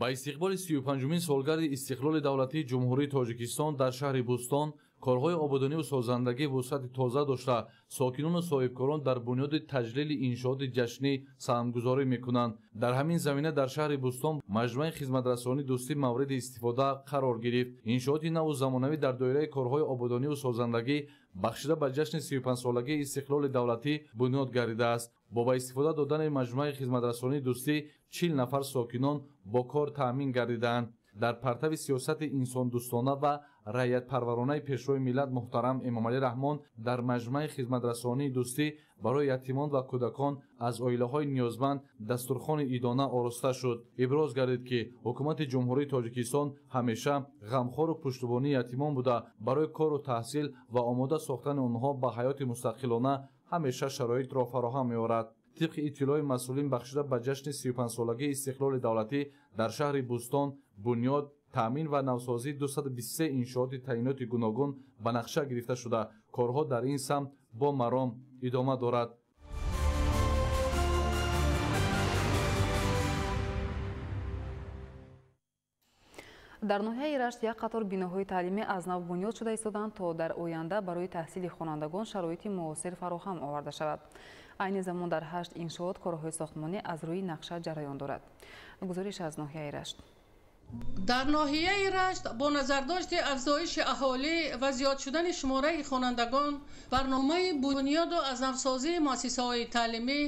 Ба истиқболи 35-умин солгарди истиқлоли давлатии Ҷумҳурии Тоҷикистон дар шаҳри Бӯстон корҳои ободониву созандагӣ вусъати тоза дошта, сокинону соҳибкорон дар бунёди таҷлили иншооти ҷашнӣ саҳмгузорӣ мекунанд. Дар ҳамин замина дар шаҳри Бӯстон маҷмӯаи хизматрасонии дӯстӣ мавриди истифода қарор гирифт. Иншооти наву замонавӣ дар доираи корҳои ободониву созандагӣ бахшида ба ҷашни 35-солагии истиқлоли давлатӣ бунёд гардидааст. Бо ба истифода додани маҷмӯаи хизматрасонии дӯстӣ 40 нафар сокинон бо кор таъмин гардидаанд. Дар партави сиёсати инсондӯстона ва раъиятпарваронаи Пешвои миллат муҳтарам Эмомалӣ Раҳмон дар маҷмӯаи хизматрасонии дӯстӣ барои ятимон ва кӯдакон аз оилаҳои ниёзманд дастурхони идона ороста шуд. Иброз гардид, ки ҳукумати Ҷумҳурии Тоҷикистон ҳамеша ғамхору пуштубонии ятимон буда, барои кору таҳсил ва омода сохтани онҳо ба ҳаёти мустақилона ҳамеша шароитро фароҳам меорад. Тибқи иттилои масъулин, бахшида ба ҷашни 35-солагии истиқлоли давлатӣ дар шаҳри Бӯстон бунёд, таъмин ва навсозии 223 иншооти таъиноти гуногун ба нақша гирифта шуда, корҳо дар ин самт бо маром идома дорад. Дар ноҳияи Рашт як қатор биноҳои таълимӣ аз нав бунёд шуда истоданд, то дар оянда барои таҳсили хонандагон шароити муосир фароҳам оварда шавад. Айни замон дар 8 иншоот корҳои сохтмонӣ аз рӯи нақша ҷараён дорад. Гузориш аз ноҳияи Рашт. Дар ноҳияи Рашт бо назардошти афзоиши аҳолӣ ва зиёд шудани шумораи хонандагон барномаи бунёду аз навсозии муассисаҳои таълимӣ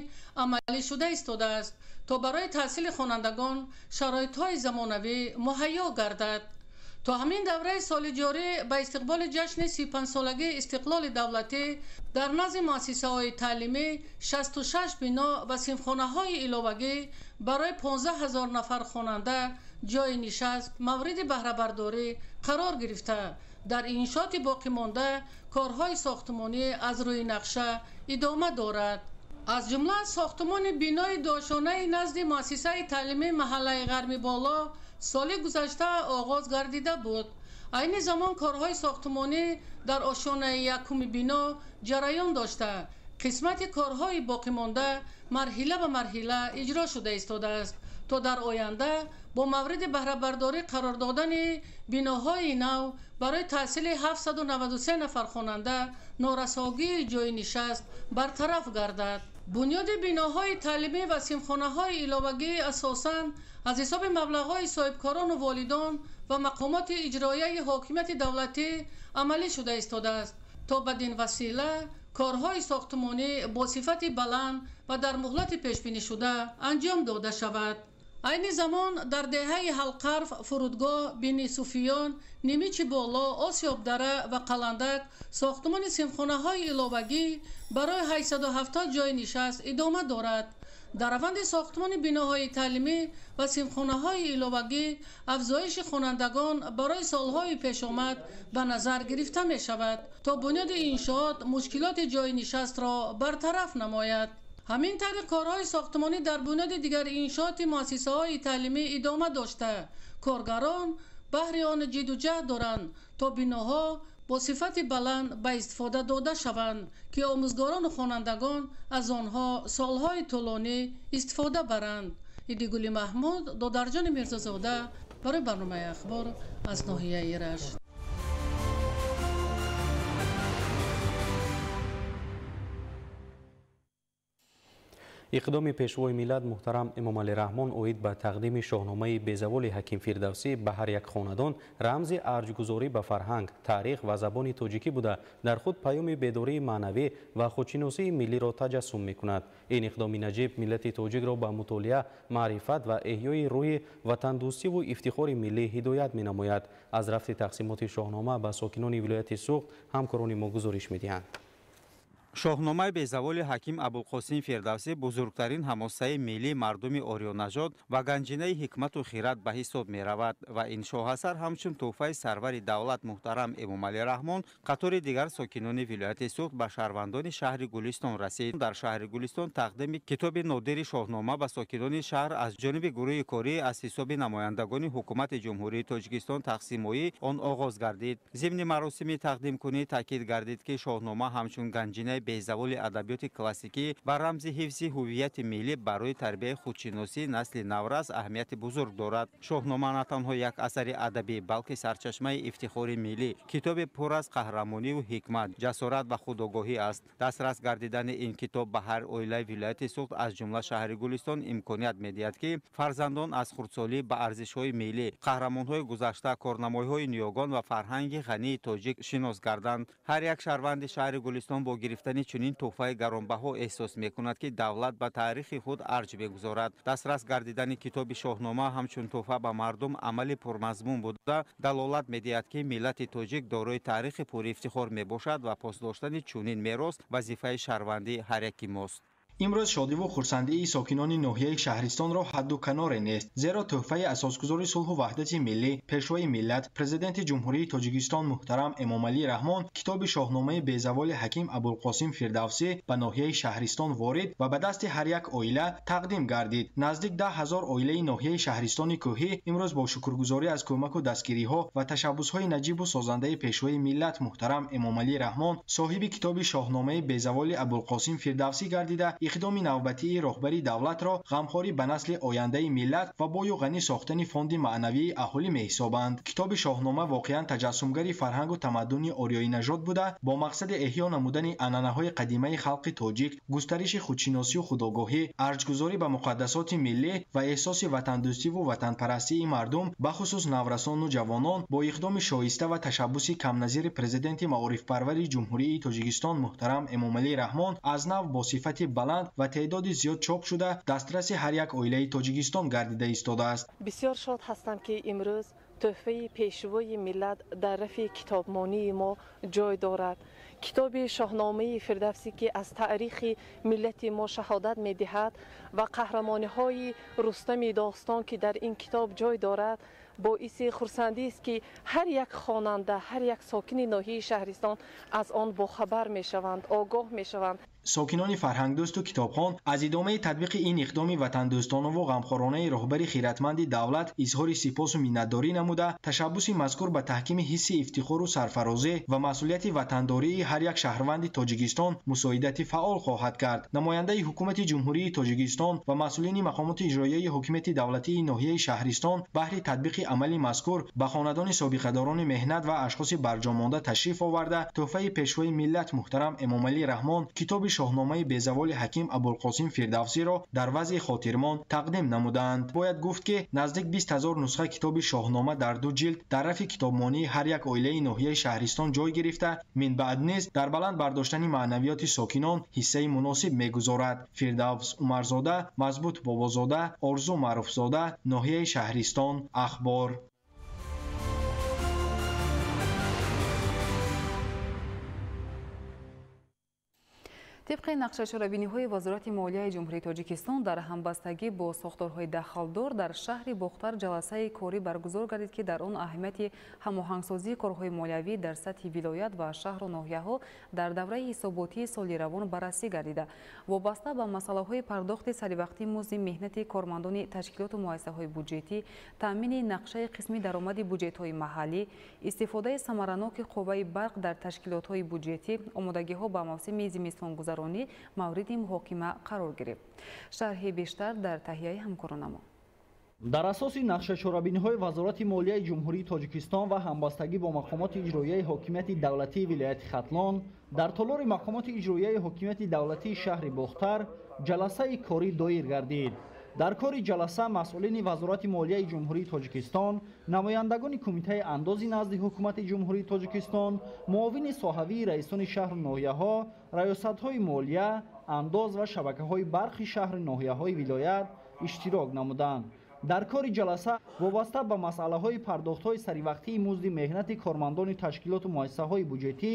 амалӣ шуда истодааст, то барои таҳсили хонандагон шароитҳои замонавӣ муҳайё гардад. То ҳамин давраи соли ҷорӣ ба истиқболи ҷашни 35-солагии истиқлоли давлатӣ дар назди муассисаҳои таълимӣ 66 бино ва синфхонаҳои иловагӣ барои 15 000 нафар хонанда ҷойи нишаст мавриди баҳрабардорӣ қарор гирифта, дар иншооти боқимонда корҳои сохтмонӣ аз рӯи нақша идома дорад. Аз ҷумла сохтмони бинои дошонаи назди муассисаи таълимии маҳаллаи Ғарми Боло соли гузашта оғоз гардида буд. Айни замон корҳои сохтмонӣ дар ошёнаи якуми бино ҷараён дошта, қисмати корҳои боқимонда марҳила ба марҳила иҷро шуда истодааст, то дар оянда бо мавриди баҳрабардорӣ қарор додани биноҳои нав барои таҳсили 793 нафар хонанда норасогии ҷойи нишаст бартараф гардад. Бунёди биноҳои таълимӣ ва синфхонаҳои иловагӣ асосан аз ҳисоби маблағҳои соҳибкорону волидон ва мақомоти иҷроияи ҳокимияти давлатӣ амалӣ шуда истодааст, то бадин васила корҳои сохтмонӣ бо сифати баланд ва дар муҳлати пешбинишуда анҷом дода шавад. Айни замон дар деҳаи Ҳалқарф, фурудгоҳ, Бини Суфиён, Нимичи Боло, Осиёбдара ва Қаландак сохтмони синфхонаҳои иловагӣ барои 870 ҷойи нишаст идома дорад. Дар раванди сохтмони биноҳои таълимӣ ва синфхонаҳои иловагӣ афзоиши хонандагон барои солҳои пешомад ба назар гирифта мешавад, то бунёди иншоот мушкилоти ҷойи нишастро бартараф намояд. Ҳамин тариқ корҳои сохтмонӣ дар бунёди дигар иншооти муассисаҳои таълимӣ идома дошта, коргарон баҳри он ҷидду ҷаҳд доранд, то биноҳо бо сифати баланд ба истифода дода шаванд, ки омӯзгорону хонандагон аз онҳо солҳои тӯлонӣ истифода баранд. Идигули Маҳмуд, Додарҷони Мирзозода барои барномаи Ахбор аз ноҳияи Рашт. Иқдоми пешвои миллат муҳтарам Эмомалӣ Раҳмон оид ба тақдими шоҳномаи безаволи Ҳаким Фирдавсӣ ба ҳар як хонадон рамзи арҷгузорӣ ба фарҳанг, таърих ва забони тоҷикӣ буда, дар худ паёми бедории маънавӣ ва худшиносии миллиро таҷассум мекунад. Ин иқдоми наҷиб миллати тоҷикро ба мутолиа, маърифат ва эҳёи рӯҳи ватандӯстиву ифтихори миллӣ ҳидоят менамояд. Аз рафти тақсимоти шоҳнома ба сокинони вилояти Суғд ҳамкорони мо гузориш медиҳанд. Шоҳномаи безаволи Ҳаким Абулқосим Фирдавсӣ бузургтарин ҳамосаи миллии мардуми ориёнажод ва ганҷинаи ҳикмату хират ба ҳисоб меравад ва ин шоҳасар ҳамчун тӯҳфаи сарвари давлат муҳтарам Эмомалӣ Раҳмон қатори дигар сокинони вилояти Суғд ба шаҳрвандони шаҳри Гулистон расид. Дар шаҳри Гулистон тақдими китоби нодири шоҳнома ба сокинони шаҳр аз ҷониби гурӯҳи корӣ аз ҳисоби намояндагони ҳукумати Ҷумҳурии Тоҷикистон тақсимоӣ он оғоз гардид. Зимни маросими тақдимкунӣ таъкид гардид, ки шоҳнома ҳамчун ганҷинаи безаволи адабиёти классикӣ ва рамзи ҳифзи ҳуввияти миллӣ барои тарбияи худшиносии насли наврас аҳамияти бузург дорад. Шоҳнома на танҳо як асари адабӣ, балки сарчашмаи ифтихори миллӣ, китоби пур аз қаҳрамониву ҳикмат, ҷасорат ва худогоҳӣ аст. Дастрас гардидани ин китоб ба ҳар оилаи вилояти Суғд аз ҷумла шаҳри Гулистон имконият медиҳад, ки фарзандон аз хурдсолӣ ба арзишҳои миллӣ, қаҳрамонҳои гузашта, корнамоиҳои ниёгон ва фарҳанги ғании тоҷик шинос гарданд. Ҳар як шаҳрванди шаҳри Гулистон бо гирифтани чунин тӯҳфаи гаронбаҳо эҳсос мекунад, ки давлат ба таърихи худ арҷ мегузорад. Дастрас гардидани китоби шоҳнома ҳамчун тӯҳфа ба мардум амали пурмазмун буда, далолат медиҳад, ки миллати тоҷик дорои таърихи пурифтихор мебошад ва посдоштани чунин мерос вазифаи шаҳрвандии ҳар яки мост. Имрӯз шодиву хурсандии сокинони ноҳияи шаҳристонро ҳадду каноре нест, зеро тӯҳфаи асосгузори сулҳу ваҳдати миллӣ, пешвои миллат, президенти Ҷумҳурии Тоҷикистон муҳтарам Эмомалӣ Раҳмон китоби шоҳномаи безаволи Ҳаким Абулқосим Фирдавсӣ ба ноҳияи шаҳристон ворид ва ба дасти ҳар як оила тақдим гардид. Наздик 10 000 оилаи ноҳияи шаҳристони кӯҳӣ имрӯз бо шукргузорӣ аз кӯмаку дастгириҳо ва ташаббусҳои наҷибу созандаи пешвои миллат муҳтарам Эмомалӣ Раҳмон соҳиби китоби шоҳномаи безаволи Абулқосим Фирдавсӣ гардида, иқдоми навбатии роҳбари давлатро ғамхорӣ ба насли ояндаи миллат ва бою ғанӣ сохтани фонди маънавии аҳолӣ меҳисобанд. Китоби шоҳнома воқеан таҷассумгари фарҳангу тамаддуни ориёинажод буда, бо мақсади эҳё намудани анъанаҳои қадимаи халқи тоҷик, густариши худшиносию худогоҳӣ, арҷгузорӣ ба муқаддасоти миллӣ ва эҳсоси ватандӯстиву ватанпарастии мардум, бахусус наврасону ҷавонон, бо иқдоми шоиста ва ташаббуси камназири президенти маорифпарвари Ҷумҳурии Тоҷикистон муҳтарам Эмомалӣ Раҳмон аз нав бо сифати баланд ва теъдоди зиёд чоп шуда, дастраси ҳар як оилаи Тоҷикистон гардида истодааст. Бисёр шод ҳастам, ки имрӯз Тӯҳфаи Пешвои миллат дар рафи китобмонии мо ҷой дорад. Китоби Шоҳномаи Фирдавсӣ, ки аз таърихи миллати мо шаҳодат медиҳад, ва қаҳрамониҳои Рустами достон, ки дар ин китоб ҷой дорад, боиси хурсандист, ки ҳар як хонанда, ҳар як сокини ноҳияи Шаҳристон аз он бохабар мешаванд, огоҳ мешаванд. Сокинони фарҳангдӯсту китобхон аз идомаи татбиқи ин иқдоми ватандӯстонаву ғамхоронаи роҳбари хиратманди давлат изҳори сипосу миннатдорӣ намуда, ташаббуси мазкур ба таҳкими ҳисси ифтихору сарфарозӣ ва масъулияти ватандории ҳар як шаҳрванди Тоҷикистон мусоидати фаъол хоҳад кард. Намояндаи ҳукумати Ҷумҳурии Тоҷикистон ва масъулини мақомоти иҷроияи ҳокимияти давлатии ноҳияи Шаҳристон баҳри татбиқи амали мазкур ба хонадони собиқадорони меҳнат ва ашхоси барҷомонда ташриф оварда, тӯҳфаи Пешвои миллат муҳтарам Эмомалӣ Раҳмон китоби Шоҳномаи безаволи ҳаким Абулқосим Фирдавсиро дар вазъи хотирмон тақдим намуданд. Бояд гуфт, ки наздик 20 ҳазор нусха китоби Шоҳнома дар ду ҷилд дар рафи китобмонии ҳар як оилаи ноҳияи Шаҳристон ҷой гирифта, минбаъд низ дар баланд бардоштани маънавиёти сокинон ҳиссаи муносиб мегузорад. Фирдавс Умарзода, Мазбут Бобозода, Орзу Маъруфзода, ноҳияи Шаҳристон, Ахбор. Тибқи нақшачорабиниҳои Вазорати молияи Ҷумҳурии Тоҷикистон дар ҳамбастагӣ бо сохторҳои дахлдор дар шаҳри Бохтар ҷаласаи корӣ баргузор гардид, ки дар он аҳамияти ҳамоҳангсозии корҳои молиявӣ дар сатҳи вилоят ва шаҳру ноҳияҳо дар давраи ҳисоботии соли равон баррасӣ гардида. Вобаста ба масъалаҳои пардохти саривақтии музди меҳнати кормандони ташкилоту муассисаҳои буҷетӣ, таъмини нақшаи қисми даромади буҷетҳои маҳаллӣ, истифодаи самараноки қувваи барқ дар ташкилотҳои буҷетӣ, омодагиҳо ба мавсими зимистонгузаронӣ мавриди муҳокима қарор гирифт. Шарҳи бештар дар таҳияи ҳамкоронамо. Дар асоси нақшачорабиниҳои Вазорати молияи Ҷумҳурии Тоҷикистон ва ҳамбастагӣ бо мақомоти иҷроияи ҳокимияти давлатии вилояти Хатлон дар толори мақомоти иҷроияи ҳокимияти давлатии шаҳри Бохтар ҷаласаи корӣ доир гардид. Дар кори ҷаласа масъулини Вазорати молияи Ҷумҳурии Тоҷикистон, намояндагони Кумитаи андози назди Ҳукумати Ҷумҳурии Тоҷикистон, муовини соҳавии раисони шаҳру ноҳияҳо, раёсатҳои молия, андоз ва шабакаҳои барқи шаҳру ноҳияҳои вилоят иштирок намуданд. Дар кори ҷаласа вобаста ба масъалаҳои пардохтҳои саривақтии музди меҳнати кормандони ташкилоту муассисаҳои буҷетӣ,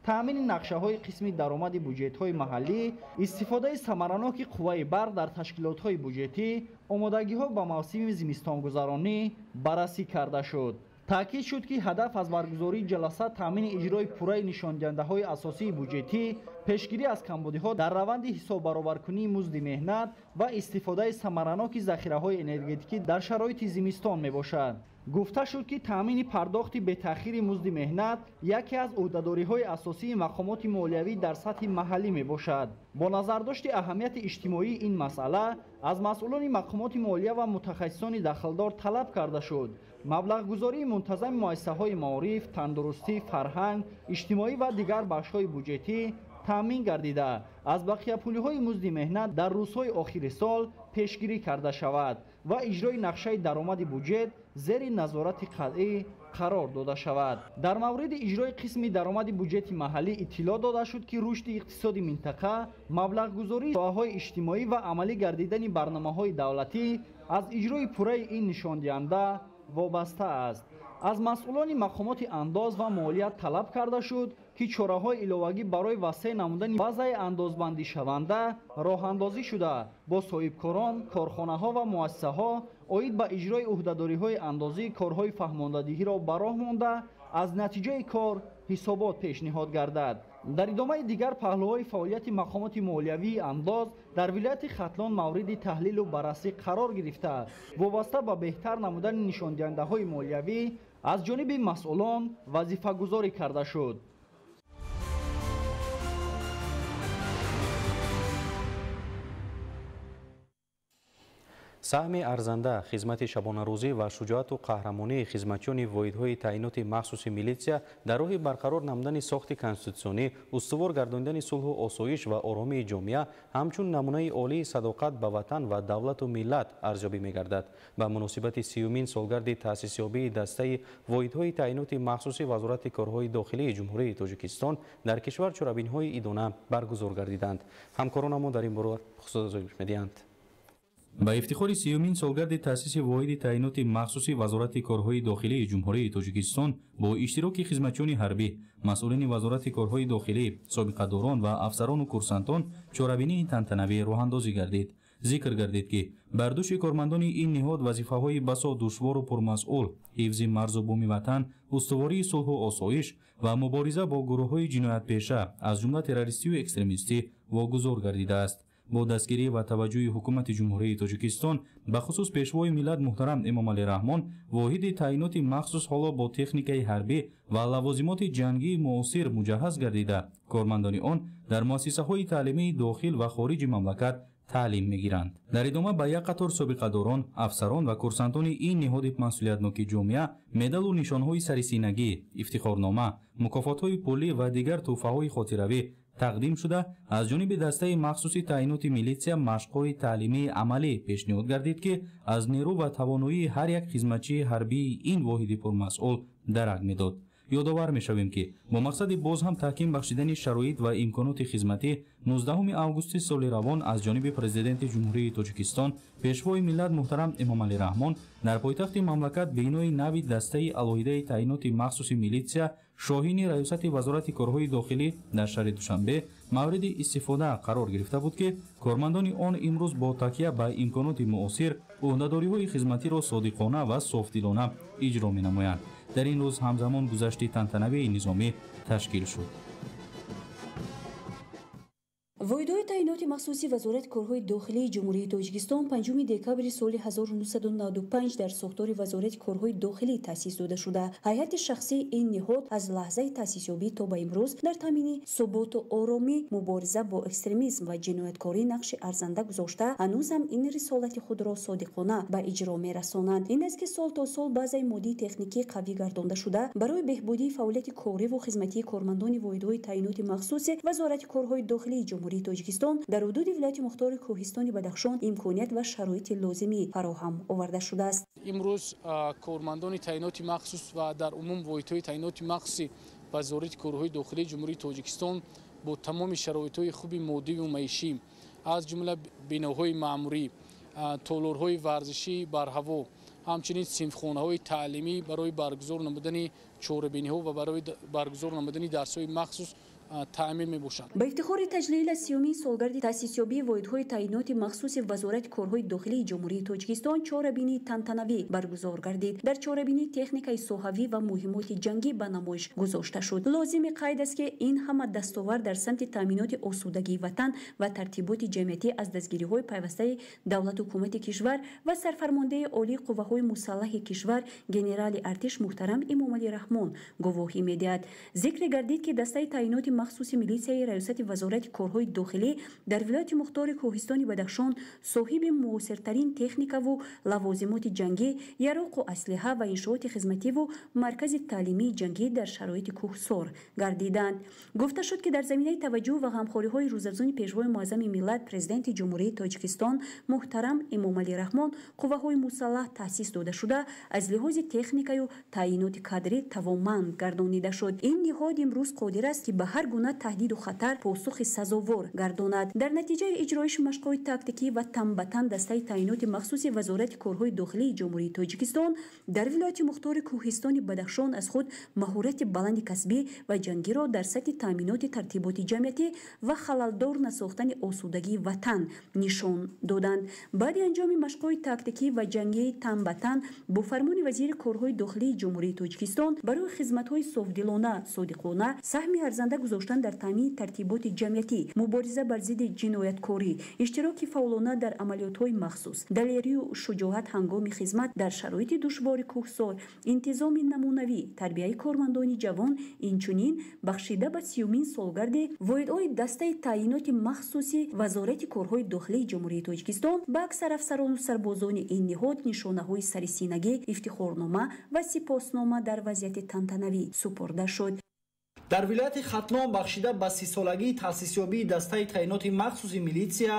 таъмини нақшаҳои қисми даромади буҷетҳои маҳаллӣ, истифодаи самараноки қувваи барқ дар ташкилотҳои буҷетӣ, омодагиҳо ба мавсими зимистонгузаронӣ баррасӣ карда шуд. Таъкид шуд, ки ҳадаф аз баргузории ҷаласа таъмини иҷрои пурраи нишондиҳандаҳои асосии буҷетӣ, пешгирӣ аз камбудиҳо дар раванди ҳисоббаробаркунии музди меҳнат ва истифодаи самараноки захираҳои энергетикӣ дар шароити зимистон мебошад. Гуфта шуд, ки таъмини пардохти бетаъхири музди меҳнат яке аз ӯҳдадориҳои асосии мақомоти молиявӣ дар сатҳи маҳаллӣ мебошад. Бо назардошти аҳамияти иҷтимоии ин масъала аз масъулони мақомоти молия ва мутахассисони дахлдор талаб карда шуд маблағгузории мунтазами муассисаҳои маориф, тандурустӣ, фарҳанг, иҷтимоӣ ва дигар бахшҳои буҷетӣ таъмин гардида, аз бақияпулиҳои музди меҳнат дар рӯзҳои охири сол пешгирӣ карда шавад ва иҷрои нақшаи даромади буҷет зери назорати қатъӣ қарор дода шавад. Дар мавриди иҷрои қисми даромади буҷети маҳаллӣ иттилоъ дода шуд, ки рушди иқтисоди минтақа, маблағгузории соҳаҳои иҷтимоӣ ва амалӣ гардидани барномаҳои давлатӣ аз иҷрои пурраи ин нишондиҳанда вобаста аст. Аз масъулони мақомоти андоз ва молия талаб карда шуд, ки чораҳои иловагӣ барои васеъ намудани базаи андозбандишаванда роҳандозӣ шуда, бо соҳибкорон, корхонаҳо ва муассисаҳо оид ба иҷрои ӯҳдадориҳои андозӣ корҳои фаҳмондадиҳиро ба роҳ монда, аз натиҷаи кор ҳисобот пешниҳод гардад. Дар идомаи дигар паҳлӯҳои фаъолияти мақомоти молиявии андоз дар вилояти Хатлон мавриди таҳлилу баррасӣ қарор гирифта, вобаста ба беҳтар намудани нишондиҳандаҳои молиявӣ аз ҷониби масъулон вазифагузорӣ карда шуд. Саҳми арзанда, хизмати шабонарӯзӣ ва шуҷоату қаҳрамонии хизматчиёни воҳидҳои таъиноти махсуси милитсия дар роҳи барқарор намудани сохти конститутсионӣ, устувор гардонидани сулҳу осоиш ва оромии ҷомеа ҳамчун намунаи олии садоқат ба ватан ва давлату миллат арзёбӣ мегардад. Ба муносибати 30-умин солгарди таъсисёбии дастаи воҳидҳои таъиноти махсуси Вазорати корҳои дохилии Ҷумҳурии Тоҷикистон дар кишвар чорабиниҳои идона баргузор гардиданд. Ҳамкоронамон дар ин бора хусусият медиҳанд. Ба ифтихори 30-умин солгарди таъсиси воҳиди таъиноти махсуси Вазорати корҳои дохилии Ҷумҳурии Тоҷикистон бо иштироки хизматчиёни ҳарбӣ, масъулини Вазорати корҳои дохилӣ, собиқадорон ва афсарону курсантон чорабинии тантанавӣ роҳандозӣ гардид. Зикр гардид, ки бар дӯши кормандони ин ниҳод вазифаҳои басо душвору пурмасъул, ҳифзи марзу буми ватан, устувории сулҳу осоиш ва мубориза бо гурӯҳҳои ҷиноятпеша, аз ҷумла террористию экстремистӣ вогузор гардидааст. Бо дастгирӣ ва таваҷҷӯҳи Ҳукумати Ҷумҳурии Тоҷикистон, бахусус Пешвои миллат муҳтарам Эмомалӣ Раҳмон, воҳиди таъиноти махсус ҳоло бо техникаи ҳарбӣ ва лавозимоти ҷангии муосир муҷаҳҳаз гардида, кормандони он дар муассисаҳои таълимии дохил ва хориҷи мамлакат таълим мегиранд. Дар идома ба як қатор собиқадорон, афсарон ва курсантони ин ниҳоди масъулиятноки ҷомеа медалу нишонҳои сарисинагӣ, ифтихорнома, мукофотҳои пулӣ ва дигар тӯҳфаҳои хотиравӣ тақдим шуда, аз ҷониби дастаи махсуси таъиноти милитсия машқҳои таълимии амалӣ пешниҳод гардид, ки аз нерӯ ва тавоноии ҳар як хизматчии ҳарбии ин воҳиди пурмасъул дарак медод. Ёдовар мешавем, ки бо мақсади боз ҳам таҳким бахшидани шароит ва имконоти хизматӣ 19 августи соли равон аз ҷониби Президенти Ҷумҳурии Тоҷикистон, Пешвои миллат муҳтарам Эмомалӣ Раҳмон дар пойтахти мамлакат бинои нави дастаи алоҳидаи таъиноти махсуси милитсия шоҳини Раёсати Вазорати корҳои дохилӣ дар шаҳри Душанбе мавриди истифода қарор гирифта буд, ки кормандони он имрӯз бо такя ба имконоти муосир ӯҳдадориҳои хизматиро содиқона ва софдилона иҷро менамоянд. Дар ин рӯз ҳамзамон гузашти тантанавии низомӣ ташкил шуд. Воҳидҳои таъиноти махсуси Вазорати корҳои дохилии Ҷумҳурии Тоҷикистон 5 декабри соли 1995 дар сохтори Вазорати корҳои дохилӣ таъсис дода шуда. Ҳайати шахсии ин ниҳод аз лаҳзаи таъсисёбӣ то ба имрӯз дар таъмини суботу оромӣ, мубориза бо экстремизм ва ҷинояткорӣ нақши арзанда гузошта, ҳанӯзам ин рисолати худро содиқона ба иҷро мерасонанд. Ин аст, ки сол то сол базаи моддии техникӣ қавӣ гардонда шуда, барои беҳбудии фаъолияти кориву хизматии кормандони воҳидҳои таъиноти махсуси Вазорати корҳои дохилии Ҷумҳурии Тоҷикистон дар ҳудуди вилояти мухтори Кӯҳистони Бадахшон имконият ва шароити лозимӣ фароҳам оварда шудааст. Имрӯз кормандони таъиноти махсус ва дар умум воҳидҳои таъиноти махсуси Вазорати корҳои дохилии Ҷумҳурии Тоҷикистон бо тамоми шароитҳои хуби моддиву маишӣ, аз ҷумла биноҳои маъмурӣ, толорҳои варзишӣ барҳаво, ҳамчунин синфхонаҳои таълимӣ барои баргузор намудани чорабиниҳо ва барои баргузор намудани дарсҳои махсус таъмин мебошанд. Ба ифтихори таҷлил аз 30-умин солгарди таъсисёбии воҳидҳои таъиноти махсуси Вазорати корҳои дохилии Ҷумҳурии Тоҷикистон чорабинии тантанавӣ баргузор гардид. Дар чорабинӣ техникаи соҳавӣ ва муҳимоти ҷангӣ ба намоиш гузошта шуд. Лозими қайд аст, ки ин ҳама дастовард дар самти таъминоти осудагии ватан ва тартиботи ҷамъиятӣ аз дастгириҳои пайвастаи давлату ҳукумати кишвар ва сарфармондеҳи олии қувваҳои мусаллаҳи кишвар генерали артиш муҳтарам Эмомалӣ Раҳмон гувоҳӣ медиҳад. Зикр гардид, ки дастаи таъиноти махсуси милитсияи Раёсати Вазорати корҳои дохилӣ дар вилояти мухтори Кӯҳистони Бадахшон соҳиби муосиртарин техникаву лавозимоти ҷангӣ, яроқу аслиҳа ва иншооти хизмативу маркази таълимии ҷангӣ дар шароити кӯҳсор гардиданд. Гуфта шуд, ки дар заминаи таваҷҷӯҳ ва ғамхориҳои рӯзафзуни Пешвои муаззами миллат, Президенти Ҷумҳурии Тоҷикистон муҳтарам Эмомалӣ Раҳмон қувваҳои мусаллаҳ таъсис дода шуда, аз лиҳози техникаю таъиноти кадрӣ тавонманд гардонида шуд. Ин ниҳод имрӯз қодир аст, ки ба ҳар гуна таҳдиду хатар посухи сазовор гардонад. Дар натиҷаи иҷроиши машқҳои тактикӣ ва танбатан дастаи таъиноти махсуси Вазорати корҳои дохилии Ҷумҳурии Тоҷикистон дар вилояти мухтори Кӯҳистони Бадахшон аз худ маҳорати баланди касбӣ ва ҷангиро дар сатҳи таъминоти тартиботи ҷамъиятӣ ва халалдор насохтани осудагии ватан нишон доданд. Баъди анҷоми машқҳои тактикӣ ва ҷангии танбатан бо фармони вазири корҳои дохилии Ҷумҳурии Тоҷикистон барои хизматҳои софдилона, содиқона саҳми арзанда гузоштан дар таъмини тартиботи ҷамъиятӣ, мубориза бар зидди ҷинояткорӣ, иштироки фаъолона дар амалиётҳои махсус, далерию шуҷоат ҳангоми хизмат дар шароити душвори кӯҳсор, интизоми намунавӣ, тарбияи кормандони ҷавон, инчунин бахшида ба 30-умин солгарди воҳидҳои дастаи таъиноти махсуси Вазорати корҳои дохилии Ҷумҳурии Тоҷикистон ба аксар афсарону сарбозони ин ниҳод нишонаҳои сарисинагӣ, ифтихорнома ва сипоснома дар вазъияти тантанавӣ супорда шуд. Дар вилояти Хатлон бахшида ба 30-солагии таъсисёбии дастаи таъиноти махсуси милитсия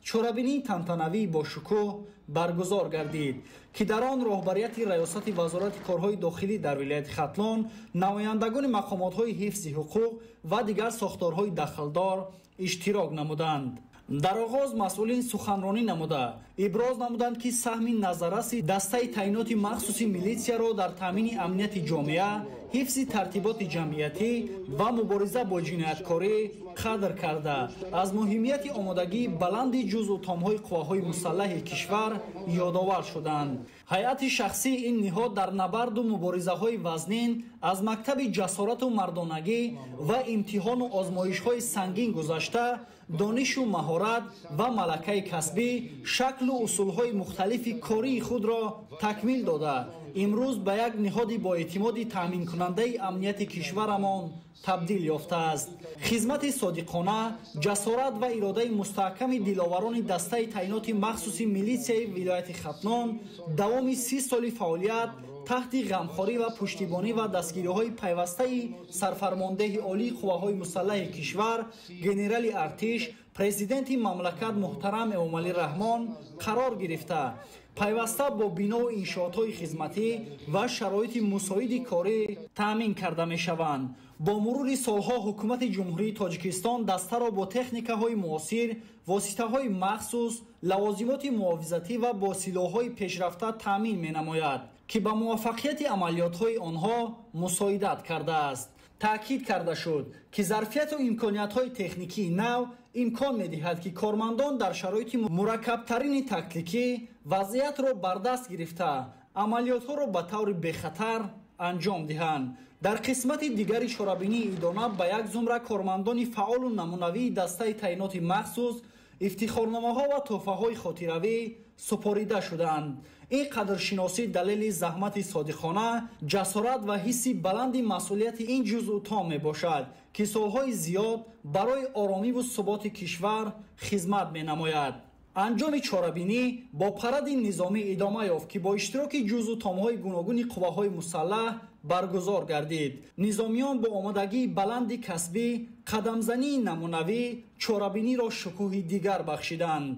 чорабинии тантанавии бошукӯҳ баргузор гардид, ки дар он роҳбарияти Раёсати Вазорати корҳои дохилӣ дар вилояти Хатлон, намояндагони мақомотҳои ҳифзи ҳуқуқ ва дигар сохторҳои дахлдор иштирок намуданд. Дар оғоз масъулин суханронӣ намуда иброз намуданд, ки саҳми назарраси дастаи таъиноти махсуси милитсияро дар таъмини амнияти ҷомеа, ҳифзи тартиботи ҷамъиятӣ ва мубориза бо ҷинояткорӣ қадр карда, аз муҳимияти омодагии баланди ҷузъу томҳои қувваҳои мусаллаҳи кишвар ёдовар шуданд. Ҳайати шахсии ин ниҳод дар набарду муборизаҳои вазнин аз мактаби ҷасорату мардонагӣ ва имтиҳону озмоишҳои сангин гузашта, донишу маҳорат ва малакаи касбӣ, шаклу усулҳои мухталифи кории худро такмил дода, имрӯз ба як ниҳоди боэътимоди таъминкунандаи амнияти кишварамон табдил ёфтааст. Хизмати содиқона, ҷасорат ва иродаи мустаҳками диловарони дастаи таъиноти махсуси милитсияи вилояти Хатлон давоми 30 соли фаъолият таҳти ғамхорӣ ва пуштибонӣ ва дастгириҳои пайвастаи сарфармондеҳи олии қувваҳои мусаллаҳи кишвар, генерали артиш, президенти мамлакат муҳтарам Эмомалӣ Раҳмон қарор гирифта, пайваста бо бинову иншоотҳои хизматӣ ва шароити мусоиди корӣ таъмин карда мешаванд. Бо мурури солҳо ҳукумати Ҷумҳурии Тоҷикистон дастаро бо техникаҳои муосир, воситаҳои махсус, лавозимоти муҳофизатӣ ва бо силоҳҳои пешрафта таъмин менамояд, ки ба муваффақияти амалиётҳои онҳо мусоидат кардааст. Таъкид карда шуд, ки зарфияту имкониятҳои техникии нав имкон медиҳад, ки кормандон дар шароити мураккабтарини тактикӣ вазъиятро бардаст гирифта, амалиётҳоро ба таври бехатар анҷом диҳанд. Дар қисмати дигари чорабинии идона ба як зумра кормандони фаъолу намунавии дастаи таъиноти махсус ифтихорномаҳо ва тӯҳфаҳои хотиравӣ супорида шуданд. Ин қадршиносӣ далели заҳмати содиқона, ҷасорат ва ҳисси баланди масъулияти ин ҷузъу том мебошад, ки солҳои зиёд барои оромиву суботи кишвар хизмат менамояд. Анҷоми чорабинӣ бо паради низомӣ идома ёфт, ки бо иштироки ҷузъу томҳои гуногуни қувваҳои мусаллаҳ баргузор гардид. Низомиён бо омодагии баланди касбӣ, қадамзании намунавӣ чорабиниро шукӯҳи дигар бахшиданд.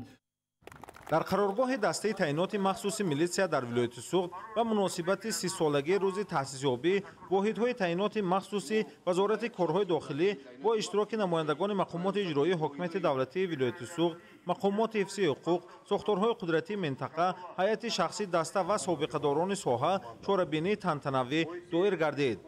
Дар қароргоҳи дастаи таъиноти махсуси милитсия дар вилояти Суғд ба муносибати 30-солагии рӯзи таъсисёбӣ воҳидҳои таъиноти махсуси Вазорати корҳои дохилӣ бо иштироки намояндагони мақомоти иҷроии ҳокимияти давлатии вилояти Суғд, мақомоти ҳифзи ҳуқуқ, сохторҳои қудратии минтақа, ҳайати шахсии даста ва собиқадорони соҳа чорабинии тантанавӣ доир гардид.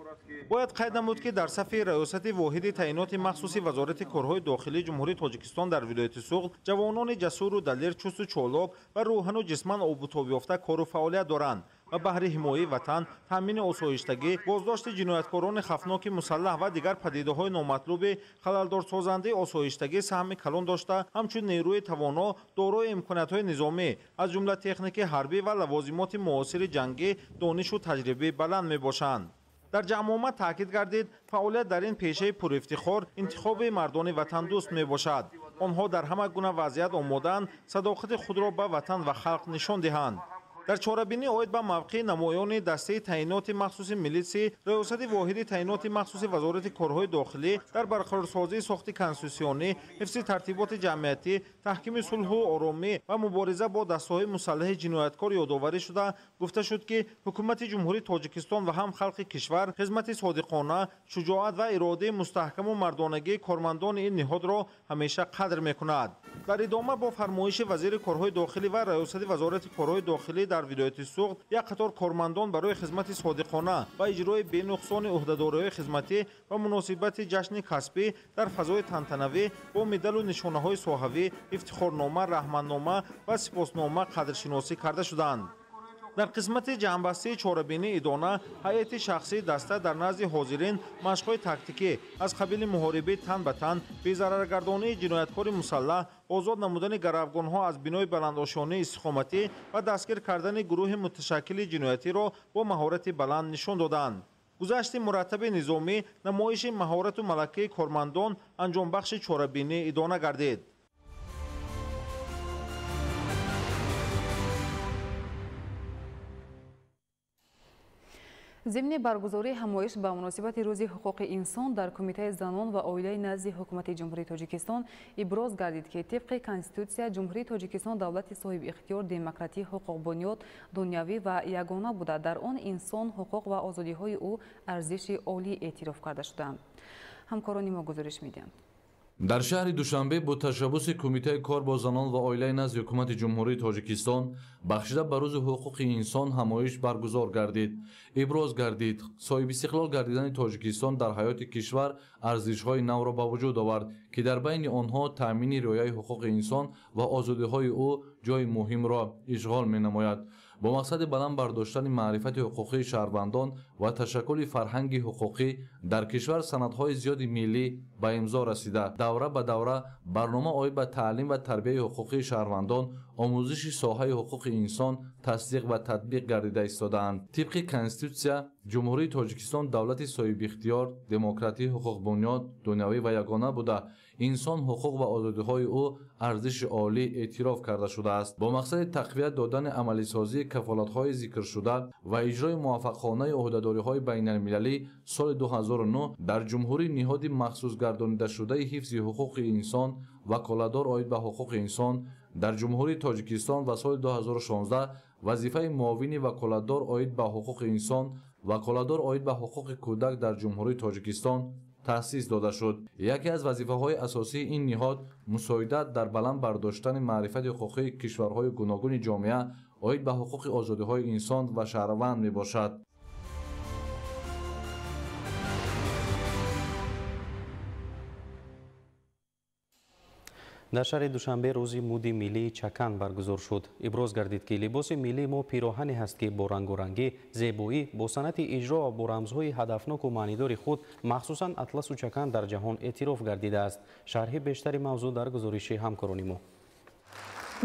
Бояд қайд намуд, ки дар сафи раёсати воҳиди таъиноти махсуси Вазорати корҳои дохилии Ҷумҳурии Тоҷикистон дар вилояти Суғд ҷавонони ҷасуру далер, чусту чолок ва рӯҳану ҷисман обутобёфта кору фаъолият доранд ва баҳри ҳимояи ватан, таъмини осоиштагӣ, боздошти ҷинояткорони хафноки мусаллаҳ ва дигар падидаҳои номатлуби халалдорсозандаи осоиштагӣ саҳми калон дошта, ҳамчун нерӯи тавоно дорои имкониятҳои низомӣ, аз ҷумла техники ҳарбӣ ва лавозимоти муосири ҷангӣ, донишу таҷрибаи баланд мебошанд. Дар ҷамъомад таъкид гардид, фаъолият дар ин пешаи пурифтихор интихоби мардони ватандӯст мебошад. Онҳо дар ҳама гуна вазъият омодаанд садоқати худро ба ватан ва халқ нишон диҳанд. Дар чорабинӣ оид ба мавқеи намоёни дастаи таъиноти махсуси милитсия, раёсати воҳиди таъиноти махсуси Вазорати корҳои дохилӣ дар барқарорсозии сохти конститутсионӣ, ҳифзи тартиботи ҷамъиятӣ, таҳкими сулҳу оромӣ ва мубориза бо дастаҳои мусаллаҳи ҷинояткор ёдоварӣ шуда, гуфта шуд, ки ҳукумати Ҷумҳурии Тоҷикистон ва ҳам халқи кишвар хизмати содиқона, шуҷоат ва иродаи мустаҳкаму мардонагии кормандони ин ниҳодро ҳамеша қадр мекунад. Дар идома бо фармоиши вазири корҳои дохилӣ ва раёсати Вазорати корҳои дохилӣ дар вилояти Суғд як қатор кормандон барои хизмати содиқона ва иҷрои бенуқсони ӯҳдадориҳои хизматӣ ва муносибати ҷашни касбӣ дар фазои тантанавӣ бо медалу нишонаҳои соҳавӣ, ифтихорнома, раҳматнома ва сипоснома қадршиносӣ карда шуданд. Дар қисмати ҷамъбастии чорабинии идона ҳайати шахсии даста дар назди ҳозирин машқҳои тактикӣ аз қабили муҳорибаи тан ба тан, безараргардонии ҷинояткори мусаллаҳ, озод намудани гаравгонҳо аз бинои баландошёнаи истиқоматӣ ва дастгир кардани гурӯҳи муташаккили ҷиноятиро бо маҳорати баланд нишон доданд. Гузашти мураттаби низомӣ, намоиши маҳорату малакаи кормандон анҷомбахши чорабинӣ идона гардид. Зимни баргузории ҳамоиш ба муносибати Рӯзи ҳуқуқи инсон дар Кумитаи занон ва оилаи назди Ҳукумати Ҷумҳурии Тоҷикистон иброз гардид, ки тибқи Конститутсия Ҷумҳурии Тоҷикистон давлати соҳибихтиёр, демократӣ, ҳуқуқбунёд, дунявӣ ва ягона буда, дар он инсон, ҳуқуқ ва озодиҳои ӯ арзиши олӣ эътироф карда шудаанд. Ҳамкорони мо гузориш медиҳанд. Дар шаҳри Душанбе бо ташаббуси Кумитаи кор бо занон ва оилаи назди Ҳукумати Ҷумҳурии Тоҷикистон бахшида ба Рӯзи ҳуқуқи инсон ҳамоиш баргузор гардид. Иброз гардид, соҳибистиқлол гардидани Тоҷикистон дар ҳаёти кишвар арзишҳои навро ба вуҷуд овард, ки дар байни онҳо таъмини риояи ҳуқуқи инсон ва озодиҳои ӯ ҷои муҳимро ишғол менамояд. Бо мақсади баланд бардоштани маърифати ҳуқуқии шаҳрвандон ва ташаккули фарҳанги ҳуқуқӣ дар кишвар санадҳои зиёди миллӣ ба имзо расида, давра ба давра барнома оид ба таълим ва тарбияи ҳуқуқии шаҳрвандон, омӯзиши соҳаи ҳуқуқи инсон тасдиқ ва татбиқ гардида истодаанд. Тибқи Конститутсия, Ҷумҳурии Тоҷикистон давлати соҳибихтиёр, демократӣ, ҳуқуқбунёд, дунявӣ ва ягона буда, инсон, ҳуқуқ ва озодиҳои ӯ арзиши олӣ эътироф карда шудааст. Бо мақсади тақвият додани амалисозии кафолатҳои зикршуда ва иҷрои муваффақонаи ӯҳдадориҳои байналмилалӣ соли 2009 дар ҷумҳурӣ ниҳоди махсусгардонидашудаи ҳифзи ҳуқуқи инсон ваколатдор оид ба ҳуқуқи инсон дар Ҷумҳурии Тоҷикистон ва соли 2016 вазифаи муовини ваколатдор оид ба ҳуқуқи инсон, ваколатдор оид ба ҳуқуқи кӯдак дар Ҷумҳурии Тоҷикистон таъсис дода шуд. Яке аз вазифаҳои асосии ин ниҳод мусоидат дар баланд бардоштани маърифати ҳуқуқии кишварҳои гуногуни ҷомеа оид ба ҳуқуқи озодиҳои инсон ва шаҳрванд мебошад. Дар шаҳри Душанбе рӯзи муди миллии чакан баргузор шуд. Иброз гардид, ки либоси миллии мо пироҳане ҳаст, ки бо рангорангӣ, зебоӣ, бо санъати иҷро ва бо рамзҳои ҳадафноку маънидори худ, махсусан атласу чакан дар ҷаҳон эътироф гардидааст. Шарҳи бештари мавзӯъ дар гузориши ҳамкорони мо.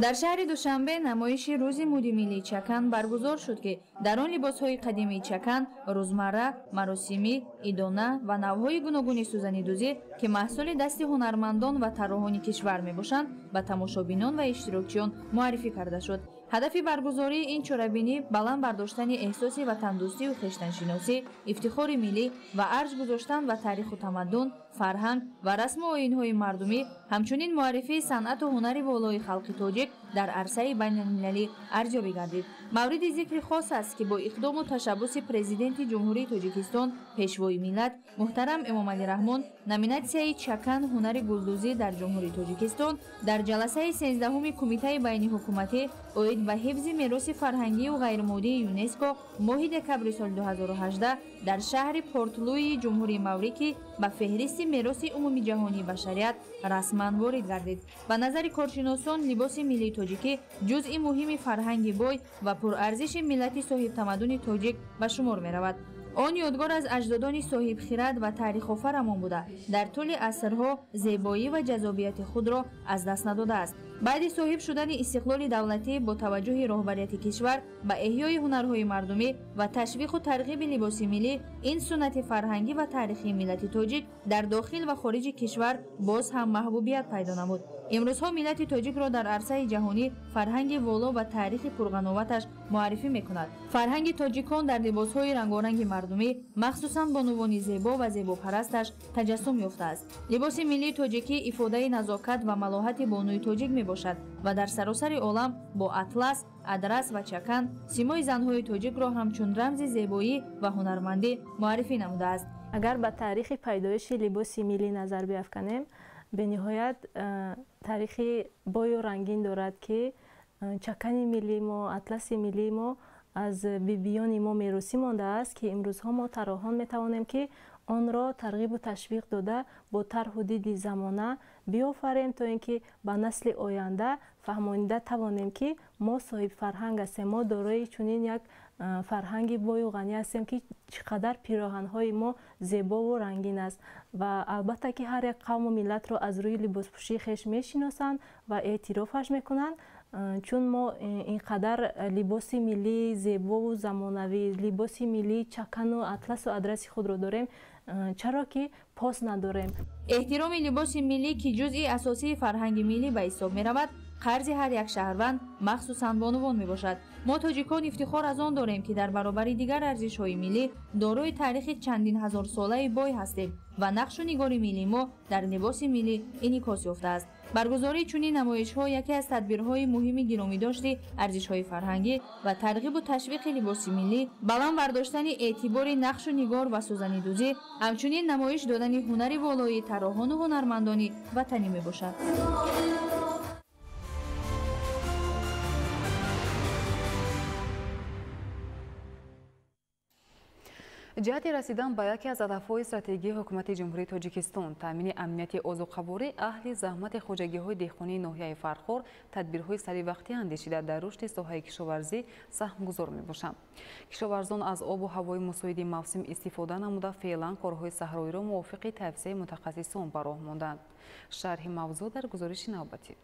Дар шаҳри Душанбе намоиши рӯзи муди миллии чакан баргузор шуд, ки дар он либосҳои қадимии чакан, рӯзмарра, маросимӣ, идона ва навъҳои гуногуни сӯзанидӯзӣ, ки маҳсули дасти ҳунармандон ва тарроҳони кишвар мебошанд, ба тамошобинон ва иштирокчиён муаррифӣ карда шуд. Ҳадафи баргузории ин чорабинӣ баланд бардоштани эҳсоси ватандӯстию хештаншиносӣ, ифтихори миллӣ ва арҷ гузоштан ба таъриху тамаддун, фарҳанг ва расму оинҳои мардумӣ, ҳамчунин муаррифии санъату ҳунари волои халқи тоҷик дар арсаи байналмилалӣ арзёбӣ гардид. Мавриди зикри хос аст, ки бо иқдому ташаббуси Президенти Ҷумҳурии Тоҷикистон, Пешвои миллат муҳтарам Эмомалӣ Раҳмон, номинатсияи чакан ҳунари гулдӯзӣ дар Ҷумҳурии Тоҷикистон дар ҷаласаи 13-уми Кумитаи байниҳукуматӣ оид ба ҳифзи мероси фарҳангию ғайримоддии ЮНЕСКО моҳи декабри соли 2018 дар шаҳри Порт-Луи Ҷумҳурии Маврикӣ ба феҳристи мероси умумиҷаҳонии башарият расман ворид гардид. Ба назари коршиносон, либоси миллии тоҷикӣ ҷузъи муҳими фарҳанги бой ва пурарзиши миллати соҳибтамаддуни тоҷик ба шумор меравад. Он ёдгор аз аҷдодони соҳибхирад ва таърихофарамон буда, дар тӯли асрҳо зебоӣ ва ҷазобияти худро аз даст надодааст. Баъди соҳиб шудани истиқлоли давлатӣ бо таваҷҷӯҳи роҳбарияти кишвар ба эҳёи ҳунарҳои мардумӣ ва ташвиқу тарғиби либоси миллӣ, ин суннати фарҳангӣ ва таърихии миллати тоҷик дар дохил ва хориҷи кишвар боз ҳам маҳбубият пайдо намуд. Имрӯзҳо миллати тоҷикро дар арсаи ҷаҳонӣ фарҳанги воло ва таърихи пурғановаташ муаррифӣ мекунад. Фарҳанги тоҷикон дар либосҳои рангоранги мардумӣ, махсусан бонувони зебо ва зебопарасташ таҷассум ёфтааст. Либоси миллии тоҷикӣ ифодаи назокат ва малоҳати бонуи тоҷик мебошад ва дар саросари олам бо атлас, адрас ва чакан симои занҳои тоҷикро ҳамчун рамзи зебоӣ ва ҳунармандӣ муаррифӣ намудааст. Агар ба таърихи пайдоиши либоси миллӣ назар биафканем, бениҳоят таърихи бою рангин дорад, ки чакани миллии мо, атласи миллии мо аз бибиёни мо меросӣ мондааст, ки имрӯзҳо мо тарроҳон метавонем, ки онро тарғибу ташвиқ дода бо тарҳу диди замона биёфарем, то ин ки ба насли оянда фаҳмонида тавонем, ки мо соҳибфарҳанг ҳастем, мо дорои чунин як фарҳанги бою ғанӣ ҳастем, ки чӣ қадар пироҳанҳои мо зебову рангин аст. Ва албатта ки ҳар як қавму миллатро аз рӯи либоспӯшии хеш мешиносанд ва эътирофаш мекунанд, чун мо ин қадар либоси миллии зебову замонавӣ, либоси миллии чакану атласу адраси худро дорем, чаро ки пос надорем. Эҳтироми либоси миллӣ, ки ҷузъи асосии фарҳанги миллӣ ба ҳисоб меравад, қарзи ҳар як шаҳрванд, махсусан бонувон мебошад. Мо тоҷикон ифтихор аз он дорем, ки дар баробари дигар арзишҳои миллӣ дорои таърихи чандин ҳазорсолаи бой ҳастем ва нақшу нигори миллии мо дар либоси миллӣ инъикос ёфтааст. Баргузории чунин намоишҳо яке аз тадбирҳои муҳими гиромидошти арзишҳои фарҳангӣ ва тарғибу ташвиқи либоси миллӣ, баланд бардоштани эътибори нақшу нигор ва сӯзанидӯзӣ, ҳамчунин намоиш додани ҳунари волои тарроҳону ҳунармандони ватанӣ мебошад. Ҷиҳати расидан ба яке аз ҳадафҳои стратегии ҳукумати Ҷумҳурии Тоҷикистон, таъмини амнияти озуқаворӣ, аҳли заҳмати хоҷагиҳои деҳқонии ноҳияи Фархор тадбирҳои саривақтӣ андешида дар рушди соҳаи кишоварзӣ саҳмгузор мебошанд. Кишоварзон аз обу ҳавои мусоиди мавсим истифода намуда, феълан корҳои саҳроиро мувофиқи тавсияи мутахассисон ба роҳ монданд. Шарҳи мавзӯъ дар гузориши навбатӣ.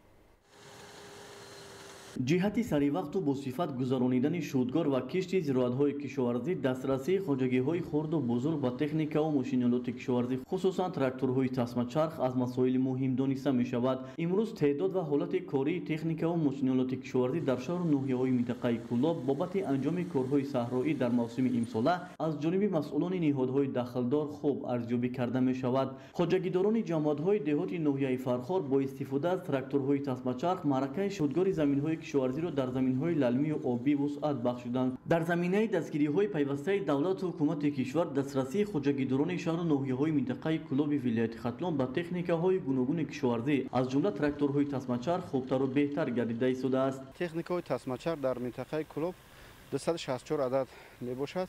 Ҷиҳати саривақту бо сифат гузаронидани шудгор ва кишти зироатҳои кишоварзӣ, дастрасии хоҷагиҳои хурду бузург ба техникаву мошинолоти кишоварзӣ, хусусан тракторҳои тасмачарх, аз масоили муҳим дониста мешавад. Имрӯз теъдод ва ҳолати кории техникаву мошинолоти кишоварзӣ дар шаҳру ноҳияҳои минтақаи Кӯлоб бобати анҷоми корҳои саҳроӣ дар мавсими имсола аз ҷониби масъулони ниҳодҳои дахлдор хуб арзёбӣ карда мешавад. Хоҷагидорони ҷамоатҳои деҳоти ноҳияи Фархор бо истифода аз тракторҳои тасмачарх маъракаи шудгори заминҳои кишоварзиро дар заминҳои лалмию обӣ вусъат бахшиданд. Дар заминаи дастгириҳои пайвастаи давлату ҳукумати кишвар, дастрасии хоҷагидорони шаҳру ноҳияҳои минтақаи Кӯлоби вилояти Хатлон ба техникаҳои гуногуни кишоварзӣ, аз ҷумла тракторҳои тасмачарх, хубтару беҳтар гардида истодааст. Техникаҳои тасмачарх дар минтақаи Кӯлоб 264 адад мебошад.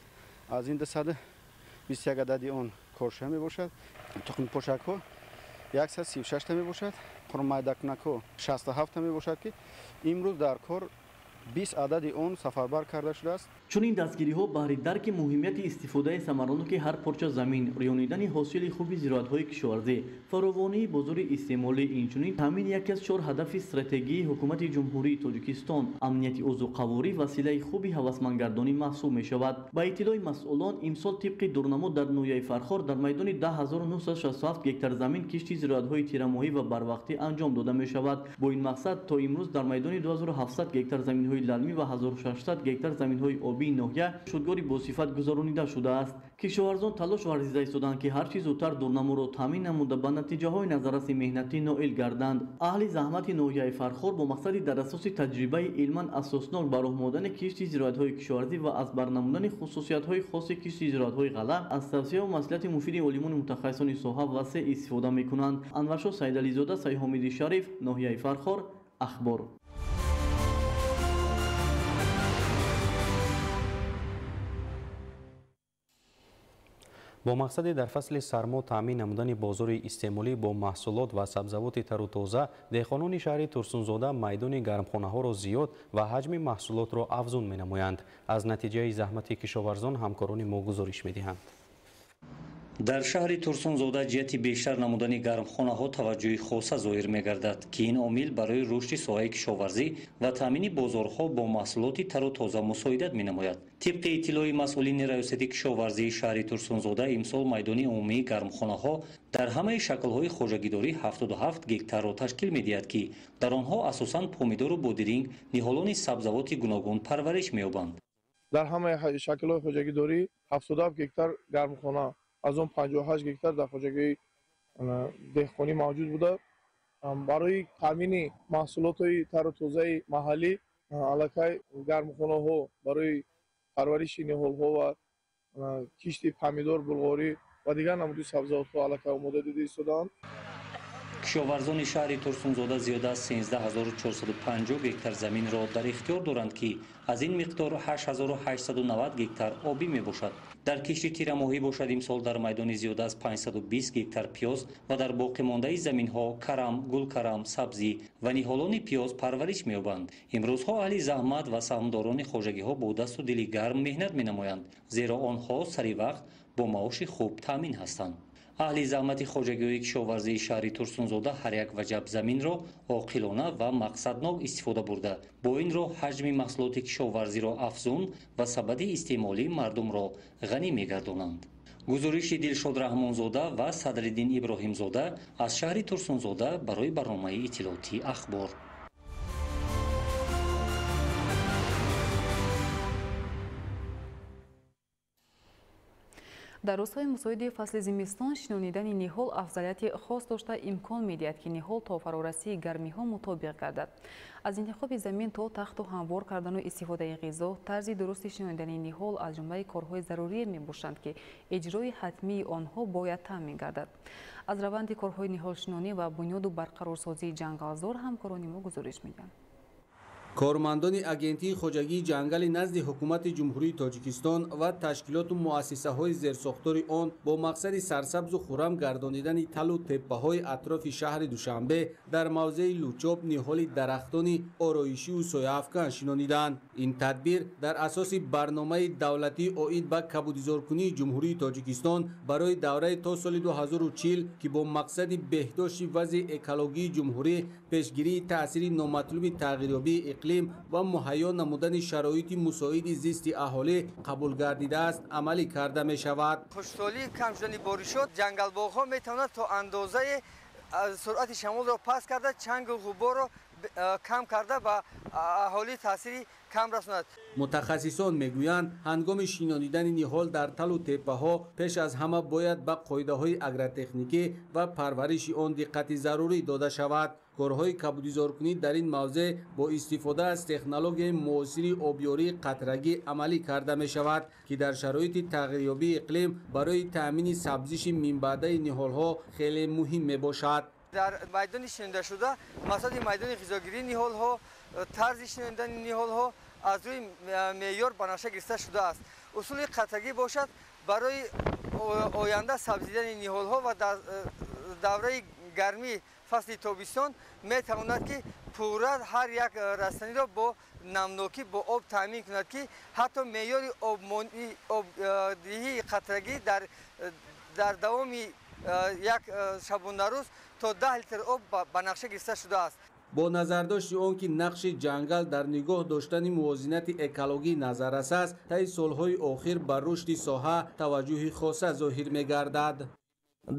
Аз ин 221 адади он корша мебошад. Тухмипошакҳо 136 та мебошад. Қурмайдакунакҳо 67 та мебошад, ки имрӯз дар кор 20 адади он сафарбар карда шудааст. Чунин дастгириҳо баҳри дарки муҳимияти истифодаи самараноки ҳар порча замин, рӯёнидани ҳосили хуби зироатҳои кишоварзӣ, фаровонии бозори истеъмолӣ, инчунин таъмини яке аз чор ҳадафи стратегии ҳукумати Ҷумҳурии Тоҷикистон, амнияти озуқаворӣ, василаи хуби ҳавасмандгардонӣ маҳсуб мешавад. Ба иттилои масъулон, имсол тибқи дурнамо дар ноҳияи Фархор дар майдони 10967 гектар замин кишти зироатҳои тирамоҳӣ ва барвақтӣ анҷом дода мешавад. Бо ин мақсад то имрӯз дар майдони 2700 гектар заминҳои лалмӣ ва 1600 гектар заминҳои обии ноҳия шудгори босифат гузаронида шудааст. Кишоварзон талош варзида истоданд, ки ҳарчи зудтар дурнаморо таъмин намуда ба натиҷаҳои назарраси меҳнатӣ ноил гарданд. Аҳли заҳмати ноҳияи Фархор бо мақсади дар асоси таҷрибаи илман асоснок ба роҳ модани кишти зироатҳои кишоварзӣ ва аз бар намудани хусусиятҳои хоси кишти зироатҳои ғалла аз тавсияу маслиҳати муфиди олимони мутахассисони соҳа васеъ истифода мекунанд. Анваршоҳ Саидализода, Сайҳомиди Шариф, ноҳияи Фархор, Ахбор. Бо мақсади дар фасли сармо таъмин намудани бозори истеъмолӣ бо маҳсулот ва сабзавоти тару тоза, деҳқонони шаҳри Турсунзода майдони гармхонаҳоро зиёд ва ҳаҷми маҳсулотро афзун менамоянд. Аз натиҷаи заҳмати кишоварзон ҳамкорони мо гузориш медиҳанд. Дар шаҳри Турсунзода ҷиҳати бештар намудани гармхонаҳо таваҷҷӯҳи хоса зоҳир мегардад, ки ин омил барои рушди соҳаи кишоварзӣ ва таъмини бозорҳо бо маҳсулоти тару тоза мусоидат менамояд. Тибқи иттилои масъулини раёсати кишоварзии шаҳри Турсунзода, имсол майдони умумии гармхонаҳо дар ҳамаи шаклҳои хоҷагидорӣ 77 гектарро ташкил медиҳад, ки дар онҳо асосан помидору бодиринг, ниҳолони сабзавоти гуногун парвариш меёбанд. Дар ҳамаи шаклҳои хоҷагидорӣ 77 гектар гармхона, аз он 58 гектар дар хоҷагии деҳқонӣ мавҷуд буда. Барои таъмини маҳсулотҳои тару тозаи маҳаллӣ аллакай гармхонаҳо барои парвариши ниҳолҳо ва кишти помидор, булғорӣ ва дигар намуди сабзавотҳо аллакай омода дида истодаанд. Кишоварзони шаҳри Турсунзода зиёда аз 13450 гектар заминро дар ихтиёр доранд, ки аз ин миқдор 8890 гектар обӣ мебошад. Дар кишти тирамоҳӣ бошад, имсол дар майдони зиёда аз 520 гектар пиёз ва дар боқимондаи заминҳо карам, гулкарам, сабзӣ ва ниҳолони пиёз парвариш меёбанд. Имрӯзҳо аҳли заҳмат ва саҳмдорони хоҷагиҳо бо дасту дили гарм меҳнат менамоянд, зеро онҳо сари вақт бо маоши хуб таъмин ҳастанд. Аҳли заҳмати хоҷагиҳои кишоварзии шаҳри Турсунзода ҳар як ваҷаб заминро оқилона ва мақсаднок истифода бурда, бо ин роҳ ҳаҷми маҳсулоти кишоварзиро афзун ва сабади истеъмолии мардумро ғанӣ мегардонанд. Гузориши Дилшод Раҳмонзода ва Садриддин Иброҳимзода аз шаҳри Турсунзода барои барномаи иттилоотии Ахбор. Дар рӯзҳои мусоиди фасли зимистон шинонидани ниҳол афзалияти хос дошта имкон медиҳад, ки ниҳол то фарорасии гармиҳо мутобиқ гардад. Аз интихоби замин то тахту ҳамвор кардану истифодаи ғизо, тарзи дурусти шинонидани ниҳол аз ҷумлаи корҳои зарурие мебошанд, ки иҷрои ҳатмии онҳо бояд таъмин гардад. Аз раванди корҳои ниҳолшинонӣ ва бунёду барқарорсозии ҷангалзор ҳамкорони мо гузориш медиҳанд. Кормандони Агентии хоҷагии ҷангали назди Ҳукумати Ҷумҳурии Тоҷикистон ва ташкилоту муассисаҳои зерсохтори он бо мақсади сарсабзу хуррам гардонидани талу теппаҳои атрофи шаҳри Душанбе дар мавзеи Лучоб ниҳоли дарахтони ороишиву сояафкан шинониданд. Ин тадбир дар асоси барномаи давлатӣ оид ба кабудизоркунии Ҷумҳурии Тоҷикистон барои давраи то соли 2040, ки бо мақсади беҳдошти вазъи экологии ҷумҳурӣ, пешгирии таъсири номатлуби тағйирёбии иқлим ва муҳайё намудани шароити мусоиди зисти аҳолӣ қабул гардидааст, амалӣ карда мешавад. Хушксолии кам шудани боришот ҷангалбоғҳо метавонад то андозаи суръати шамолро паст карда, чангу ғуборро кам карда ба аҳолӣ таъсири кам расонад. Мутахассисон мегӯянд, ҳангоми шинонидани ниҳол дар талу теппаҳо пеш аз ҳама бояд ба қоидаҳои агротехникӣ ва парвариши он диққати зарурӣ дода шавад. Корҳои кабудизоркунӣ дар ин мавзеъ бо истифода аз технологияи муосири обёрии қатрагӣ амалӣ карда мешавад, ки дар шароити тағйирёбии иқлим барои таъмини сабзиши минбаъдаи ниҳолҳо хеле муҳим мебошад. Дар майдони шинондашуда масоҳати майдони ғизогирии ниҳолҳо, тарзи шинондани ниҳолҳо аз рӯи меъёр ба нақша гирифта шудааст. Усули қатрагӣ бошад барои оянда сабзидани ниҳолҳо ва дар давраи гармии фасли тобистон метавонад, ки пурра ҳар як растаниро бо намнокӣ, бо об таъмин кунад, ки ҳатто меъёри обдиҳии қатрагӣ дар давоми як шабонарӯз то 10 литр об ба нақша гирифта шудааст. Бо назардошти он ки нақши ҷангал дар нигоҳ доштани мувозинати экологӣ назаррас аст, таи солҳои охир ба рушди соҳа таваҷҷӯҳи хоса зоҳир мегардад.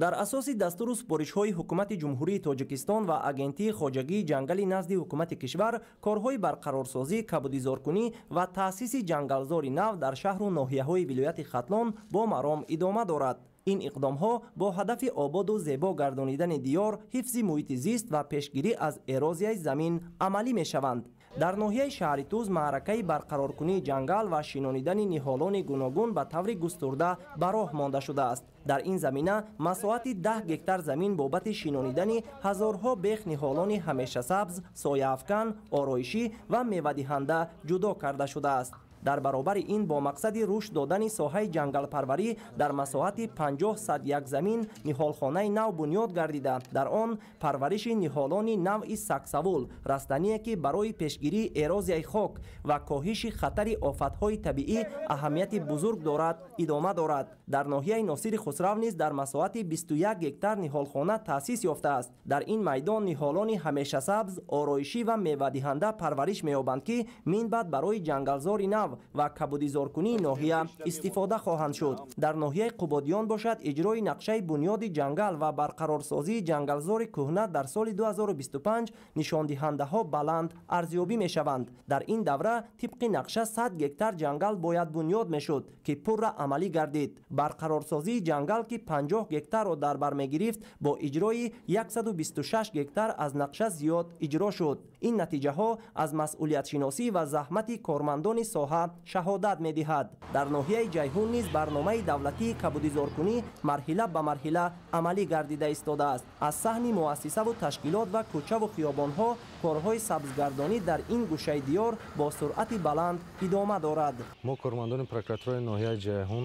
Дар асоси дастуру супоришҳои Ҳукумати Ҷумҳурии Тоҷикистон ва Агентии хоҷагии ҷангали назди ҳукумати кишвар, корҳои барқарорсозӣ, кабудизоркунӣ ва таъсиси ҷангалзори нав дар шаҳру ноҳияҳои вилояти Хатлон бо маром идома дорад. Ин иқдомҳо бо ҳадафи ободу зебо гардонидани диёр, ҳифзи муҳити зист ва пешгирӣ аз эрозияи замин амалӣ мешаванд. Дар ноҳияи шаҳри Туз маъракаи барқароркунии ҷангал ва шинонидани ниҳолони гуногун ба таври густурда ба роҳ монда шудааст. Дар ин замина масоҳати 10 гектар замин бобати шинонидани ҳазорҳо бех ниҳолони ҳамешасабз, сояафкан, ороишӣ ва мевадиҳанда ҷудо карда шудааст. Дар баробари ин бо мақсади рушд додани соҳаи ҷангалпарварӣ дар масоҳати 50-101 замин ниҳолхонаи нав бунёд гардида, дар он парвариши ниҳолони навъи саксавул, растание ки барои пешгирии эрозияи хок ва коҳиши хатари офатҳои табиӣ аҳамияти бузург дорад, идома дорад. Дар ноҳияи Носири Хусрав низ дар масоҳати 21 гектар ниҳолхона таъсис ёфтааст. Дар ин майдон ниҳолони ҳамешасабз, ороишӣ ва мевадиҳанда парвариш меёбанд, ки минбаъд барои ҷангалзори нав ва кабудизоркунии ноҳия истифода хоҳанд шуд. Дар ноҳияи Қубодиён бошад, иҷрои нақшаи бунёди ҷангал ва барқарорсозии ҷангалзори кӯҳна дар соли 2025 нишондиҳандаҳо баланд арзёбӣ мешаванд. Дар ин давра тибқи нақша 100 гектар ҷангал бояд бунёд мешуд, ки пурра амалӣ гардид. Барқарорсозии ҷангал, ки 50 гектарро дар бар мегирифт, бо иҷрои 126 гектар аз нақша зиёд иҷро шуд. Ин натиҷаҳо аз масъулиятшиносӣ ва заҳмати кормандони соҳа шаҳодат медиҳад. Дар ноҳияи Ҷайҳун низ барномаи давлатии кабудизоркунӣ марҳила ба марҳила амалӣ гардида истодааст. Аз саҳни муассисаву ташкилот ва кӯчаву хиёбонҳо корҳои сабзгардонӣ дар ин гӯшаи диёр бо суръати баланд идома дорад. Мо кормандони прокуратураи ноҳияи Ҷайҳун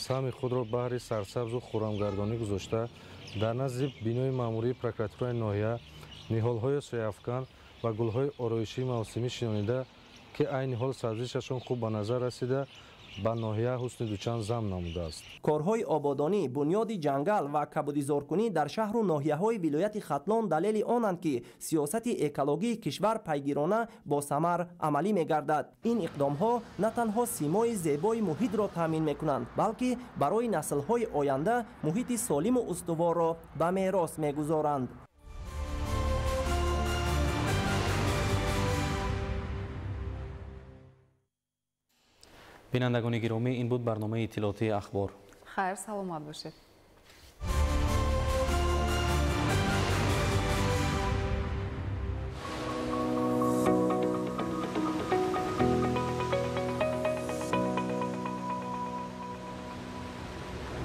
саҳми худро баҳри сарсабзу хуррамгардонӣ гузошта, дар назди бинои маъмурии прокуратураи ноҳия ниҳолҳои сояафкан ва гулҳои ороишии мавсимӣ шинонида, ки айни ҳол сабзишашон хуб ба назар расида, ба ноҳия ҳусни дучанд зам намудааст. Корҳои ободонӣ, бунёди ҷангал ва кабудизоркунӣ дар шаҳру ноҳияҳои вилояти Хатлон далели онанд, ки сиёсати экологии кишвар пайгирона бо самар амалӣ мегардад. Ин иқдомҳо на танҳо симои зебои муҳитро таъмин мекунанд, балки барои наслҳои оянда муҳити солиму устуворро ба мерос мегузоранд. Бинандагони гиромӣ, ин буд барномаи иттилоотии Ахбор. Хайр, саломат бошед.